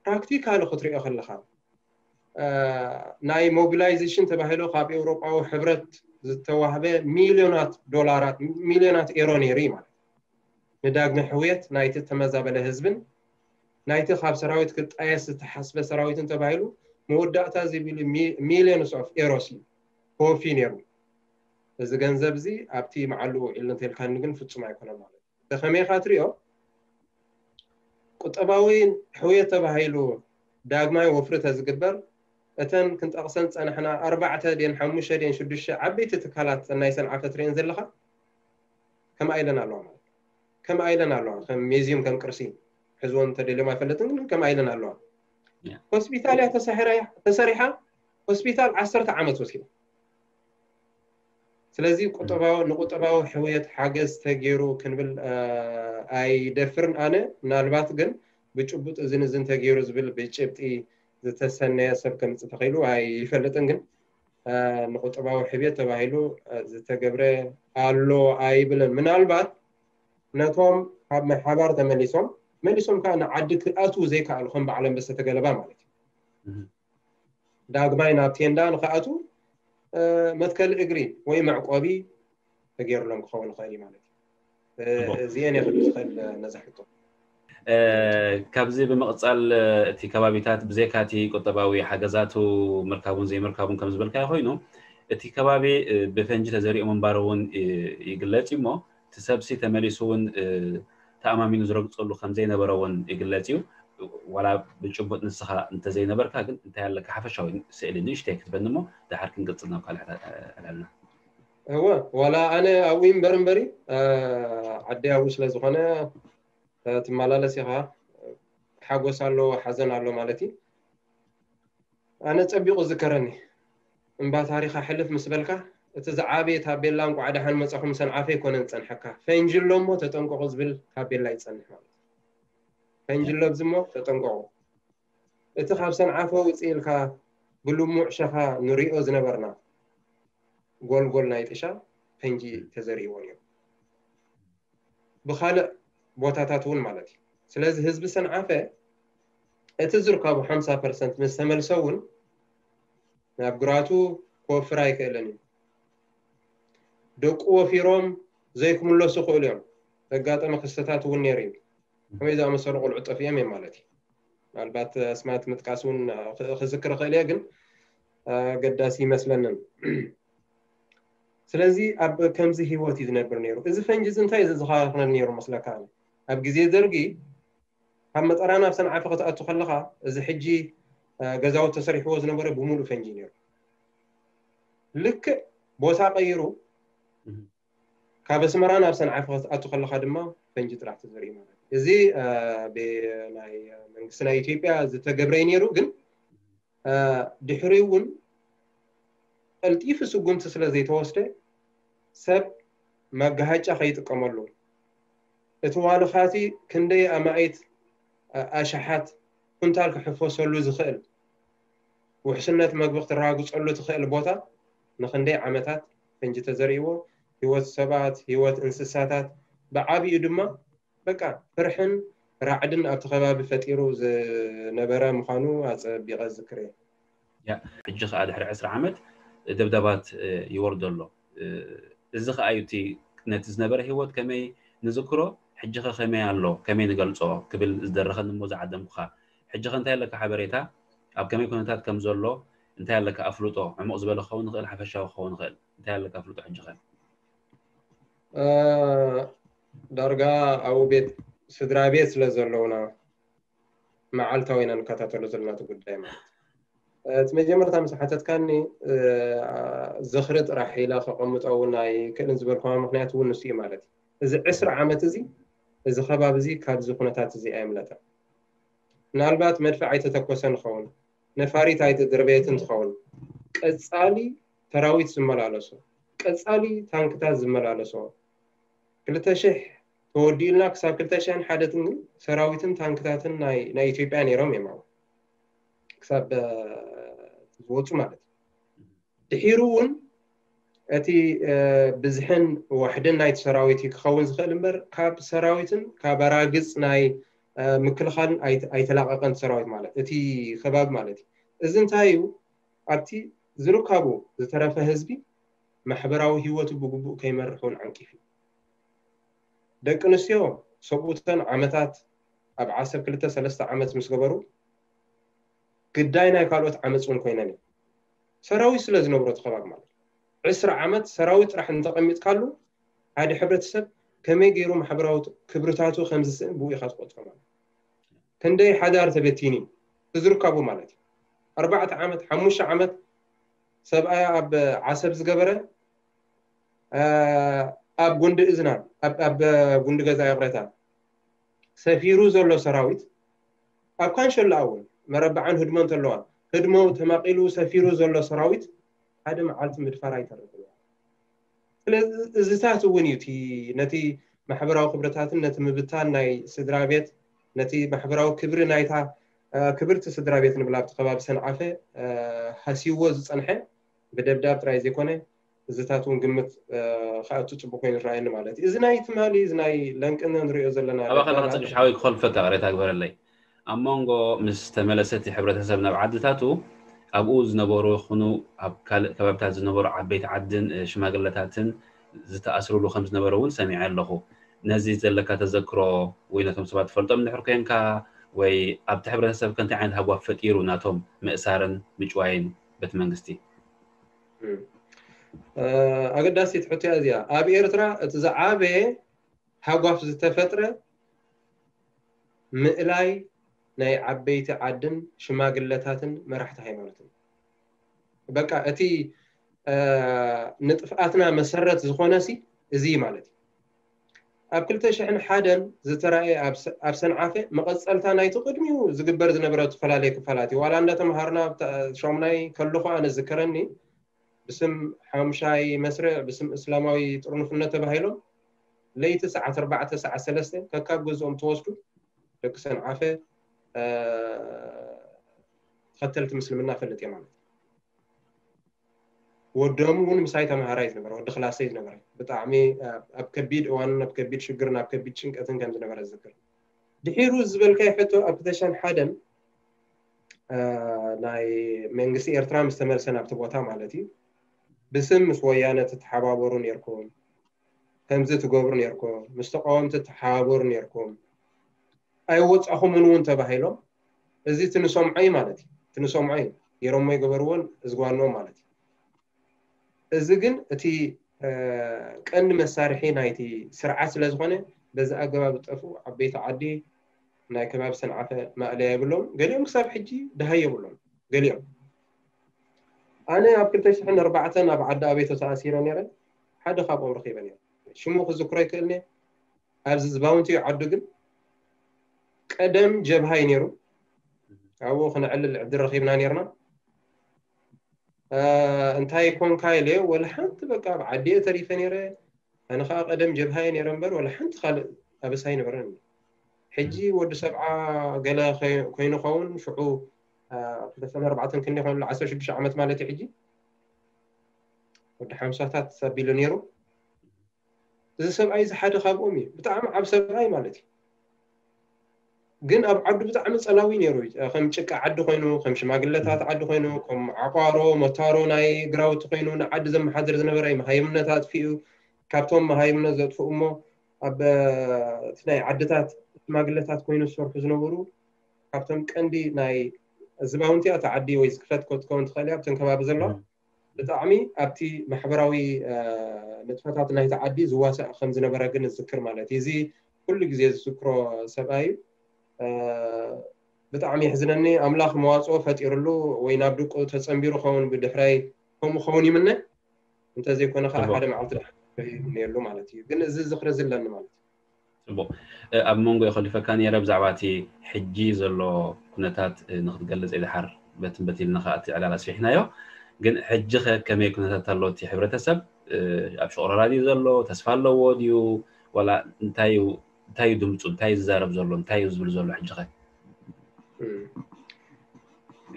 ፕራክቲካሊ ክትሪኦ ከለኻ ናይ ሞቢላይዜሽን ተባሂሉ ካብ ኤውሮጳዊ ሕብረት ዝተዋህበ ሚልዮናት ዶላራት ሚልዮናት ኤሮ ነይሩ እዩ ማለት እዩ። ንዳግመ ሕውየት ናይቲ ተመዛበለ ህዝብን ናይቲ ካብ ሰራዊት ክጣየስ ዝተሓስበ ሰራዊትን ተባሂሉ መወዳእታ ዝብል ሚልዮንስ ኦፍ ኤሮስ እዩ ተወፊዩ ነይሩ። እዚ ገንዘብ እዚ ኣብቲ መዓልኡ ውዒሉ እንተልካኒ ግን ፍጹም ኣይኮነን ማለት እዩ። ከመይ ኢኻ ትሪኦ? ቁጠባዊ ሕውየት ተባሂሉ ዳግማይ ወፍሪ ተዝግበር እተን ክንጠቕሰን ዝጸናሕና ኣርባዕተ ድየን ሓሙሽተ ድየን ሽዱሽተ ዓበይቲ ትካላት ናይ ሰንዓፈ ትሪኤን ዘለኻ ከምኣ ኢለን ኣለዋ ማለት ከምኣ ኢለን ኣለዋ። ከም ሜዝዩም ከም ቅርሲ ሕዝዎም እንተደልዮም ኣይፈልጥን ግን ከምኣ ኢለን ኣለዋ። ሆስፒታል እያ ተሰሪሓ። ሆስፒታል ዓሰርተ ዓመት ወሲዳ። ስለዚ ቁጠባዊ ንቁጠባዊ ሕውየት ሓገዝ ተገይሩ ክንብል ኣይደፍርን ኣነ። ምናልባት ግን ብጭቡጥ እዝን እዝን ተገይሩ ዝብል ብጭብጢ ዝተሰነየ ሰብ ከምፅእ ተኽኢሉ ኣይፈልጥን። ግን ንቁጠባዊ ሕውየት ተባሂሉ ዝተገብረ ኣሎ ኣይብልን። ምናልባት ነቶም ካብ ማይ ሓባር ተመሊሶም መሊሶም ከዓ ንዓዲ ክኣትዉ ዘይከኣሉ ከም በዓል ኣንበሳ ተገለባ ማለት እዩ። ዳግማይ ናብ ቴንዳ ንክኣትዉ መትከሊ እግሪ ወይ መዕቆቢ ተገይርሎም ክኸውን ይኽእል እዩ ማለት እዩ። እዚአን እየ ክብል ዝኽእል ነዛ ሕቶ። ካብዚ ብምቕፃል እቲ ከባቢታት ብዘይካ እቲ ቁጠባዊ ሓገዛቱ ምርካቡን ዘይምርካቡን ከም ዝበልካዮ ኮይኑ፣ እቲ ከባቢ ብፈንጂ ተዘሪኡ ምንባሩ እውን ይግለፅ እዩ። እሞ እቲ ሰብሲ ተመሊሱ እውን ተኣማሚኑ ዝረግፀሉ ከም ዘይነበረ እውን ይግለፅ እዩ። ዋላ ብጭቡጥ ንስኻ እንተዘይነበርካ ግን እንታይ ኣለካ ሓፈሻዊ ስእሊ ንእሽተይ ክትበኒ እሞ ድሓር ክንቅፅል ናብ ካልእ ዕላልና። እወ ዋላ ኣነ ኣብኡ እምበር እምበሪ ዓዲ ኣብኡ ስለ ዝኾነ ትመላለስ ኢኻ። ሓጎስ ኣሎ ሓዘን ኣሎ ማለት እዩ። ኣነ ፀቢቑ ዝከረኒ እምባ ታሪኻ ሕልፍ ምስ በልካ እቲ ዝዓበየ ታቤላ እንቋዕ ደሓን መፃኹም ሰንዓፈ ኣይኮነን ዝፀንሐካ ፈንጂ ኣሎ እሞ ተጠንቀቑ ዝብል ታቤላ ይፀንሕ ማለት እዩ። ፈንጂ ኣሎ ኣብዚ እሞ ተጠንቀቑ። እቲ ካብ ሰንዓፈ ውፅእ ኢልካ ብልሙዕ ሸኻ ንሪኦ ዝነበርና ጎልጎል ናይ ጥሻ ፈንጂ ተዘሪእዎ ነይሩ። ብኻልእ ቦታታት እውን ማለት እዩ። ስለዚ ህዝቢ ሰንዓፈ እቲ ዝርካቡ ሓምሳ ፐርሰንት ምስ ተመልሰ እውን ናብ ግራቱ ክወፍር ኣይክእልን እዩ። ደቁ ወፊሮም ዘይክምለሱ ክእሉ እዮም። ዘጋጠመ ክስተታት እውን ነይሩ እዩ። ከመይ ዝኣመሰሉ ቆልዑ ጠፊኦም እዮም ማለት እዩ። ምናልባት ኣስማት ምጥቃስ እውን ክዝክር ክእል እየ፣ ግን ኣገዳሲ ይመስለንን። ስለዚ ኣብ ከምዚ ህይወት እዩ ዝነብር ነይሩ። እዚ ፈንጂ እዚ እንታይ እዩ ዘዘኻኽረኒ ነይሩ መስለካ? ኣብ ግዜ ደርጊ ካብ መጠራ ናብ ሰንዓፈ ክትኣቱ ከለኻ እዚ ሕጂ ገዛውቲ ተሰሪሕዎ ዝነበረ ብምሉእ ፈንጂ ነይሩ። ልክዕ ቦታ ቀይሩ ካብ ኣስመራ ናብ ሰንዓፈ ክትኣቱ ከለኻ ድማ ፈንጂ ጥራሕ ተዘሪኡ ማለት እዩ። እዚ ብናይ መንግስቲ ናይ ኢትዮጵያ ዝተገብረ እዩ ነይሩ፣ ግን ድሕሪኡ እውን ቀልጢፉ ስጉምቲ ስለ ዘይተወስደ ሰብ መጋሃጫ ከይጥቀመሉ እቲ ዋልኻቲ ክንደይ ኣማኢት ኣሽሓት ኩንታል ክሕፈሰሉ ዝኽእል ውሕስነት መግቢ ክትረጋግፀሉ ትኽእል ቦታ ንክንደይ ዓመታት ፈንጂ ተዘሪእዎ ህይወት ሰባት ህይወት እንስሳታት ብዓብኡ ድማ በቃ ፍርሕን ራዕድን ኣብቲ ከባቢ ፈጢሩ ዝነበረ ምዃኑ ኣፀቢቐ ዝክር እየ። ሕጂ ከዓ ድሕሪ ዕስራ ዓመት ደብዳባት ይወርዶ ኣሎ። እዚ ከዓ እዩ እቲ ነቲ ዝነበረ ህይወት ከመይ ንዝክሮ ሕጂ ከ ከመይ ኣሎ ከመይ ንገልፆ ክብል ዝደረኸኒ እሞ ዝዓደምኩኻ። ሕጂ ከ እንታይ ኣለካ ሓበሬታ ኣብ ከመይ ኩነታት ከም ዘሎ እንታይ ኣለካ ኣፍልጦ ዕሙቕ ዝበለ ክኸውን ይኽእል ሓፈሻዊ ክኸውን ይኽእል እንታይ ኣለካ ኣፍልጦ ሕጂ ከ? ዳርጋ ኣብኡ ቤት ስድራ ቤት ስለ ዘለውና መዓልታዊ ኢና ንከታተሎ ዘለና እቲ ጉዳይ ማለት እቲ መጀመርታ ምስ ሓተትካኒ ዝኽሪ ጥራሕ ኢለ ከቐምጦ እውን ኣይክእልን ዝበልኩዋ ምክንያት እውን ንሱ እዩ ማለት እዩ። እዚ ዕስራ ዓመት እዚ እዚ ከባቢ እዚ ካብዚ ኩነታት እዚ ኣየምለጠን። ምናልባት መድፍዕ ኣይተተኮሰን ይኸውን፣ ነፋሪት ኣይተደርበየትን ትኸውን፣ ቀፃሊ ሰራዊት ዝመላለሶ ቀፃሊ ታንክታት ዝመላለሶ ክልተ ሽሕ ተወዲኡልና ክሳብ ክልተ ሽሕን ሓደትን ግን ሰራዊትን ታንክታትን ናይ ኢትዮጵያ ነይሮም እዮም ኣብኡ ክሳብ ዝወፁ ማለት እዩ። ድሒሩ እውን እቲ ብዝሕን ዋሕድን ናይቲ ሰራዊት እዩ ክኸውን ዝኽእል እምበር ካብ ሰራዊትን ካብ ኣራግፅ ናይ ምክልኻልን ኣይተላቐቐን ሰራዊት ማለት እቲ ከባቢ ማለት እዩ። እዚ እንታይ እዩ ኣብቲ ዝርካቡ ዝተረፈ ህዝቢ ማሕበራዊ ህይወቱ ብግቡእ ከይመርሕ እውን ዓንቂፉ እዩ። ደቂ ኣንስትዮ ሰብኡተን ዓመታት ኣብ ዓሰብ ክልተ ሰለስተ ዓመት ምስ ገበሩ ግዳይ ናይ ካልኦት ዓመፅ እውን ኮይነን እዩ። ሰራዊት ስለ ዝነብሮ እቲ ከባቢ ማለት ዕስራ ዓመት ሰራዊት ጥራሕ እንተቐሚጥካሉ ሓደ ሕብረተሰብ ከመይ ገይሩ ማሕበራዊ ክብርታቱ ከም ዝስእን ብኡ ኢኻ ትቆፅሮ ማለት ክንደይ ሓዳር ተበቲኒ ዝርካቡ ማለት እዩ። ኣርባዕተ ዓመት ሓሙሽተ ዓመት ሰብኣያ ኣብ ዓሰብ ዝገበረ ኣብ ጉንዲ እዝና ኣብ ጉንዲ ገዛ ይቕረታ ሰፊሩ ዘሎ ሰራዊት ኣብ ካንሸላ እውን መረብዓን ህድሞን ተለዋ ህድሞ ተማቒሉ ሰፊሩ ዘሎ ሰራዊት ሓደ መዓልቲ ምድፋር ኣይተርፍን። ስለዚ እዚታት እውን እዩ ነቲ ማሕበራዊ ክብርታትን ነቲ ምብታን ናይ ስድራ ቤት ነቲ ማሕበራዊ ክብሪ ናይታ ክብርቲ ስድራ ቤት ንብላ ኣብቲ ከባቢ ሰንዓፈ ሃስይዎ ዝፀንሐ ብደብዳብ ጥራይ ዘይኮነ እዚታት እውን ግምት ክኣቱ ፅቡቅ ኮይኑ ይረኣየኒ ማለት እዩ። እዚ ናይ ትማሊ እዚ ናይ ለንቅነ ንሪኦ ዘለና ኣባኻ ንክፅግሽ ሓወይ ክኾልፈካ ቅሬታ ግበረለይ። ኣብ መንጎ ምስ ተመለሰ እቲ ሕብረተሰብ ናብ ዓድታቱ ኣብኡ ዝነበሩ ይኹኑ ኣብ ካልእ ከባብታት ዝነበሩ ዓበይቲ ዓድን ሽማግለታትን ዝተኣስርሉ ከም ዝነበረ እውን ሰሚዐ ኣለኹ። ነዚ ዘለካ ተዘክሮ ወይ ነቶም ሰባት ትፈልጦም እንድሕር ኮንካ ወይ ኣብቲ ሕብረተሰብ ከ እንታይ ዓይነት ሃጓፍ ፈጢሩ ናቶም ምእሳርን ምጭዋይን በቲ መንግስቲ? ኣገዳሲት ሕቶ እያ እዚኣ። ኣብ ኤርትራ እቲ ዝዓበየ ሃጓፍ ዝተፈጥረ ምእላይ ናይ ዓበይቲ ዓድን ሽማግለታትን መራሕቲ ሃይማኖትን። በቃ እቲ ንጥፍኣትና መሰረት ዝኾነ ሲ እዚ ማለት እዩ። ኣብ ክልተ ሽሕን ሓደን ዝተራእየ ኣብ ሰንዓፈ መቐፀልታ ናይቲ ቅድሚኡ ዝግበር ዝነበረ ዝተፈላለየ ክፋላት እዩ። ዋላ እንዳተምሃርና ሻሙናይ ከለኹ ኣነ ዝከረኒ ብስም ሓሙሻይ መስርዕ ብስም እስላማዊ ጥርንፍነት ተባሂሎም ለይቲ ሰዓት ኣርባዕተ ሰዓት ሰለስተ ከካብ ገዝኦም ተወስዱ ደቂ ሰንዓፈ ተኸተልቲ ምስልምና ፈልጥ እየ ማለት። ወዶም እውን ምሳይ ተምሃራይ ዝነበረ ወዲ ክላሰይ ዝነበረ ብጣዕሚ ኣብ ከቢድ እዋንን ኣብ ከቢድ ሽግርን ኣብ ከቢድ ጭንቀትን ከም ዝነበረ ዝዝክር። ድሒሩ ዝበልካይ ሕቶ ኣብ ክልተ ሽሕን ሓደን ናይ መንግስቲ ኤርትራ ምስ ተመልሰ ናብቲ ቦታ ማለት እዩ ብስም ምስ ወያነ ትተሓባበሩ ነርኩም፣ ከምዚ ትገብሩ ነርኩም፣ ምስ ተቃወምቲ ትተሓባበሩ ነርኩም፣ ኣይወፃኹምን እውን ተባሂሎም እዚ ትንሰምዖ እዩ ማለት እዩ። ትንሰምዖ እዩ ገይሮሞ ይገበርዎን ዝጓንዎም ማለት እዩ። እዚ ግን እቲ ቀንዲ መሳርሒ ናይቲ ስርዓት ስለ ዝኾነ በዚ ኣገባብ ጠፍኡ ዓበይቲ ዓዲ ናይ ከባቢ ሰንዓፈ ማእለያ የብሎም። ገሊኦም ክሳብ ሕጂ ድሃይ የብሎም። ገሊኦም ኣነ ኣብ ክልተ ሽሕን ኣርባዕተን ኣብ ዓዲ ኣቤቶ ተኣሲረ ነይረ። ሓደ ካብኦም ረኺበ ነይረ። ሽሙ ክዝክሮ ይክእል ነይረ። ኣብዚ ዝባውንቲ ዓዱ ግን ቀደም ጀብሃ እዩ ነይሩ። ኣብኡ ክነዕልል ዕድል ረኺብና ነይርና። እንታይ ኮንካ ኢለዮ፣ ወላ ሓንቲ በቃ ኣብ ዓዲ እየ ተሪፈ ነይረ። ኣነ ከዓ ቀደም ጀብሃ እየ ነይረ እምበር ወላ ሓንቲ ካልእ ኣበሳ ኣይነበረን። ሕጂ ወዲ ሰብዓ ገለ ኮይኑ ኸውን ሽዑ ክልተ ሽሕን ኣርባዕተን ክንደይ ኮይኑ ዓሰርተ ሽዱሽተ ዓመት ማለት እዩ። ሕጂ ወዲ ሓምሳታት ኣቢሉ ነይሩ። እዚ ሰብኣይ እዚ ሓደ ካብኦም እዩ። ብጣዕሚ ዓብ ሰብኣይ ማለት እዩ። ግን ኣብ ዓዱ ብጣዕሚ ጸላዊ ነይሩ። ከም ጭቃ ዓዲ ኮይኑ፣ ከም ሽማግለታት ዓዲ ኮይኑ፣ ከም ዓቋሮ መታሮ ናይ ግራውቲ ኮይኑ ንዓዲ ዘመሓድር ዝነበረ እዩ። መሃይምነት ኣጥፊኡ፣ ካብቶም መሃይምነት ዘጥፍኡ እሞ ኣብ እቲ ናይ ዓድታት ሽማግለታት ኮይኑ ዝሰርሑ ዝነበሩ ካብቶም ቀንዲ ናይ ዝባውንቲ እታ ዓዲ ወይ ዝክፈት ክትከውን ትኽእል እያ ኣብተን ከባቢ ዘሎ ብጣዕሚ ኣብቲ ማሕበራዊ ንጥፈታት ናይቲ ዓዲ ዝዋሳእ ከም ዝነበረ ግን እዝክር ማለት እዩ። እዚ ኩሉ ግዜ ዝዝክሮ ሰብኣይ እዩ። ብጣዕሚ የሕዝነኒ። ኣምላኽ መዋፅኦ ፈጢርሉ ወይ ናብ ድቁ ተፀንቢሩ ኸውን ብድሕራይ ከምኡ ኸውን ይምነ። እንተዘይኮነ ከዓ ሓደ መዓልቲ ይምነየሉ ማለት እዩ። ግን እዚ ዝኽሪ ዝለኒ ማለት እዩ። ፅቡቕ። ኣብ መንጎ የኸሊፈካ ነይረ ብዛዕባ እቲ ሕጂ ዘሎ ኩነታት ንክትገልፅ ድሓር በትን በትን ኢልና ከዓ እቲ ዕላል ኣስፊሕናዮ። ግን ሕጂ ከ ከመይ ኩነታት ኣሎ እቲ ሕብረተሰብ? ኣብ ሽቕሮራ ድዩ ዘሎ? ተስፋ ኣለዎ ድዩ? ዋላ እንታይ እዩ እንታይ እዩ ድምፁ? እንታይ እዩ ዝዛረብ ዘሎ? እንታይ እዩ ዝብል ዘሎ? ሕጂ ከ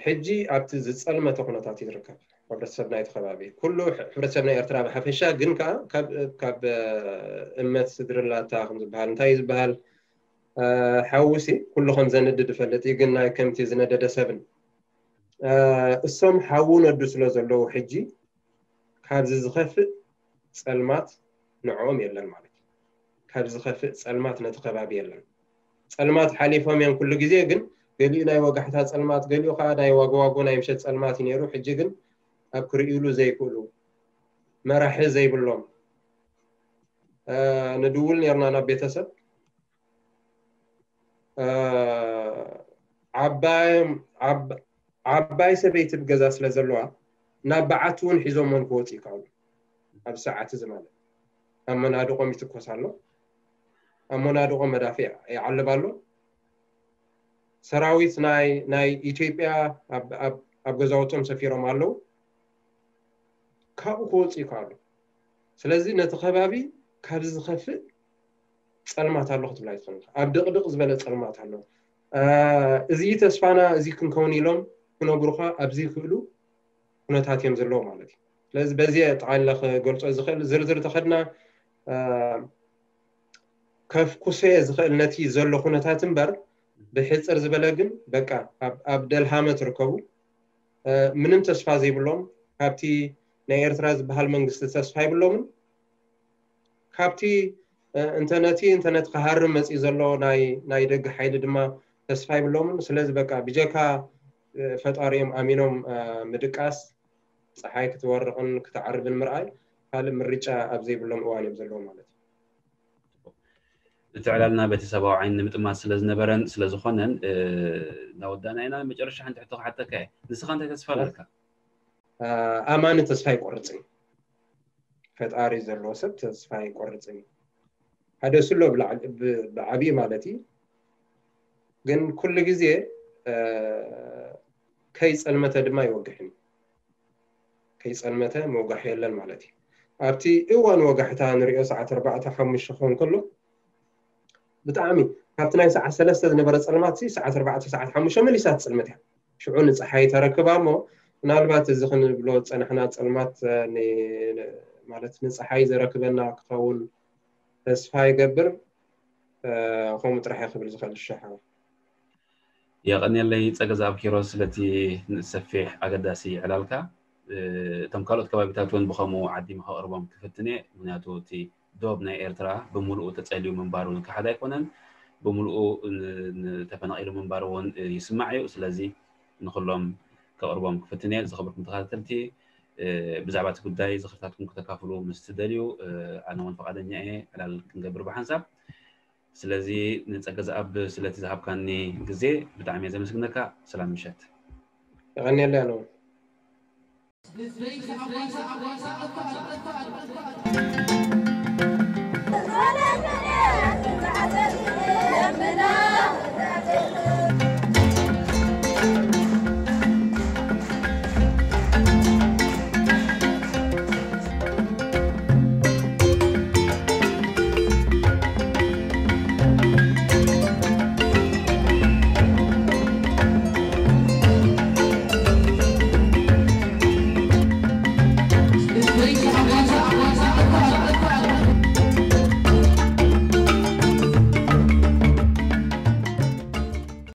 ሕጂ ኣብቲ ዝፀልመተ ኩነታት እዩ ዝርከብ። ሕብረተሰብ ናይቲ ከባቢ ኩሉ ሕብረተሰብ ናይ ኤርትራ ብሓፈሻ ግን ከዓ ካብ እመት ስድርላታ ከም ዝበሃል እንታይ እዩ ዝበሃል ሓውሲ ኩሉ ከም ዘንድድ ይፈልጥ እዩ። ግን ናይ ከምቲ ዝነደደ ሰብን እሶም ሓዉ ነዱ ስለ ዘለዉ ሕጂ ካብዚ ዝኸፍእ ፀልማት ንዕኦም የለን ማለት እዩ። ካብዚ ዝኸፍእ ፀልማት ነቲ ከባቢ የለን። ፀልማት ሓሊፎም እዮም ኩሉ ግዜ። ግን ገሊኡ ናይ ወጋሕታ ፀልማት፣ ገሊኡ ከዓ ናይ ዋጎዋጎ ናይ ምሸት ፀልማት እዩ ነይሩ። ሕጂ ግን ኣብ ክርእዩሉ ዘይክእሉ መራሒ ዘይብሎም ንድውል ነርና ናብ ቤተሰብ ዓባይ ዓባይ ሰበይቲ ብገዛ ስለ ዘለዋ ናብ በዓቲ እውን ሒዞሞን ክወፁ ይከኣሉ። ኣብ ሰዓት እዚ ማለት ኣብ መናድቆም ይትኮስ ኣሎ። ኣብ መናድቆም መዳፊዕ ይዓልብ ኣሎ። ሰራዊት ናይ ናይ ኢትዮጵያ ኣብ ገዛውቶም ሰፊሮም ኣለዉ። ካብኡ ክወፁ ይከኣሉ። ስለዚ ነቲ ከባቢ ካብዚ ዝኸፍእ ፀልማት ኣሎ ክትብላ ይትኽእል። ኣብ ድቕድቕ ዝበለ ፀልማት ኣሎ። እዚ ተስፋና እዚ ክንከውን ኢሎም ክነግሩኻ ኣብዚ ይኽእሉ ኩነታት እዮም ዘለዉ ማለት እዩ። ስለዚ በዚ ጠቓሊለ ክገልፆ ዝኽእል ዝርዝር ተኸድና ከፍኩሰ ዝኽእል ነቲ ዘሎ ኩነታት እምበር ብሕፅር ዝበለ ግን በቃ ኣብ ደልሃመ ትርከቡ። ምንም ተስፋ ዘይብሎም ካብቲ ናይ ኤርትራ ዝበሃል መንግስቲ ተስፋ ይብሎምን ካብቲ እንተ ነቲ እንተ ነቲ ክሃርም መፂኡ ዘሎ ናይ ደገ ሓይሊ ድማ ተስፋ ይብሎምን። ስለዚ በቃ ብጀካ ፈጣሪኦም ኣሚኖም ምድቃስ ፀሓይ ክትወርቕን ክትዓርብን ምርኣይ ካልእ ምርጫ ኣብ ዘይብሎም እዋን እዮም ዘለዉ ማለት እዩ። እቲ ዕላልና ቤተሰባዊ ዓይኒ ንምጥማት ስለዝነበረን ስለዝኾነን እናወዳእና ኢና። መጨረሻ ሓንቲ ሕቶ ክሓተካ እየ። ንስኻ እንታይ ተስፋ ኣለካ? ኣማኒ ተስፋ ኣይቆርፅን። ፈጣሪ ዘለዎ ሰብ ተስፋ ኣይቆርፅን። ሓደ ስሎ ብዓብዪ ማለት እዩ። ግን ኩሉ ግዜ ከይፀልመተ ድማ ይወግሕን። ከይፀልመተ ምውጋሕ የለን ማለት እዩ። ኣብቲ እዋን ወጋሕታ ንሪኦ ሰዓት ኣርባዕተ ሓሙሽተ ክኸውን ከሎ ብጣዕሚ ካብቲ ናይ ሰዓት ሰለስተ ዝነበረ ፀልማት ሰዓት ኣርባዕተ ሰዓት ሓሙሽተ መሊሳ ትፅልምት እያ። ሽዑ ንፀሓይ ተረክባ እሞ ምናልባት እዚ ክንብሎ ዝፀናሕና ፀልማት ማለት ንፀሓይ ዘረክበና ክኸውን ተስፋ ይገብር። ከምኡ ጥራሕ ክብል ዝኽእል ሸሓ የቐንየለይ ጸገዛኣብ ኪሮስ ስለቲ ሰፊሕ ኣገዳሲ ዕላልካ። እቶም ካልኦት ከባቢታት እውን ብኸምኡ ዓዲመ ከቕርቦም ክፍትን እየ። ምክንያቱ እቲ ዶብ ናይ ኤርትራ ብምሉኡ ተጸልዩ ምንባሩ ዝከሓድ ኣይኮነን። ብምሉኡ ተፈናቒሉ ምንባሩ እውን ይስማዕ እዩ። ስለዚ ንኹሎም ከቕርቦም ክፍትን እየ። ዝኸበርኩም ተኸታተልቲ ብዛዕባ እቲ ጉዳይ ዝኽርታትኩም ክተካፍሉ ምስ ትደልዩ ኣነ እውን ፈቓደኛ እየ። ዕላል ክንገብር ብሓንሳብ ስለዚ ንጸገ ዝኣብ ስለቲ ዝሃብካኒ ግዜ ብጣዕሚ እየ ዘመስግነካ። ሰላም ምሸት። የቐንየለይ ኣነ እውን።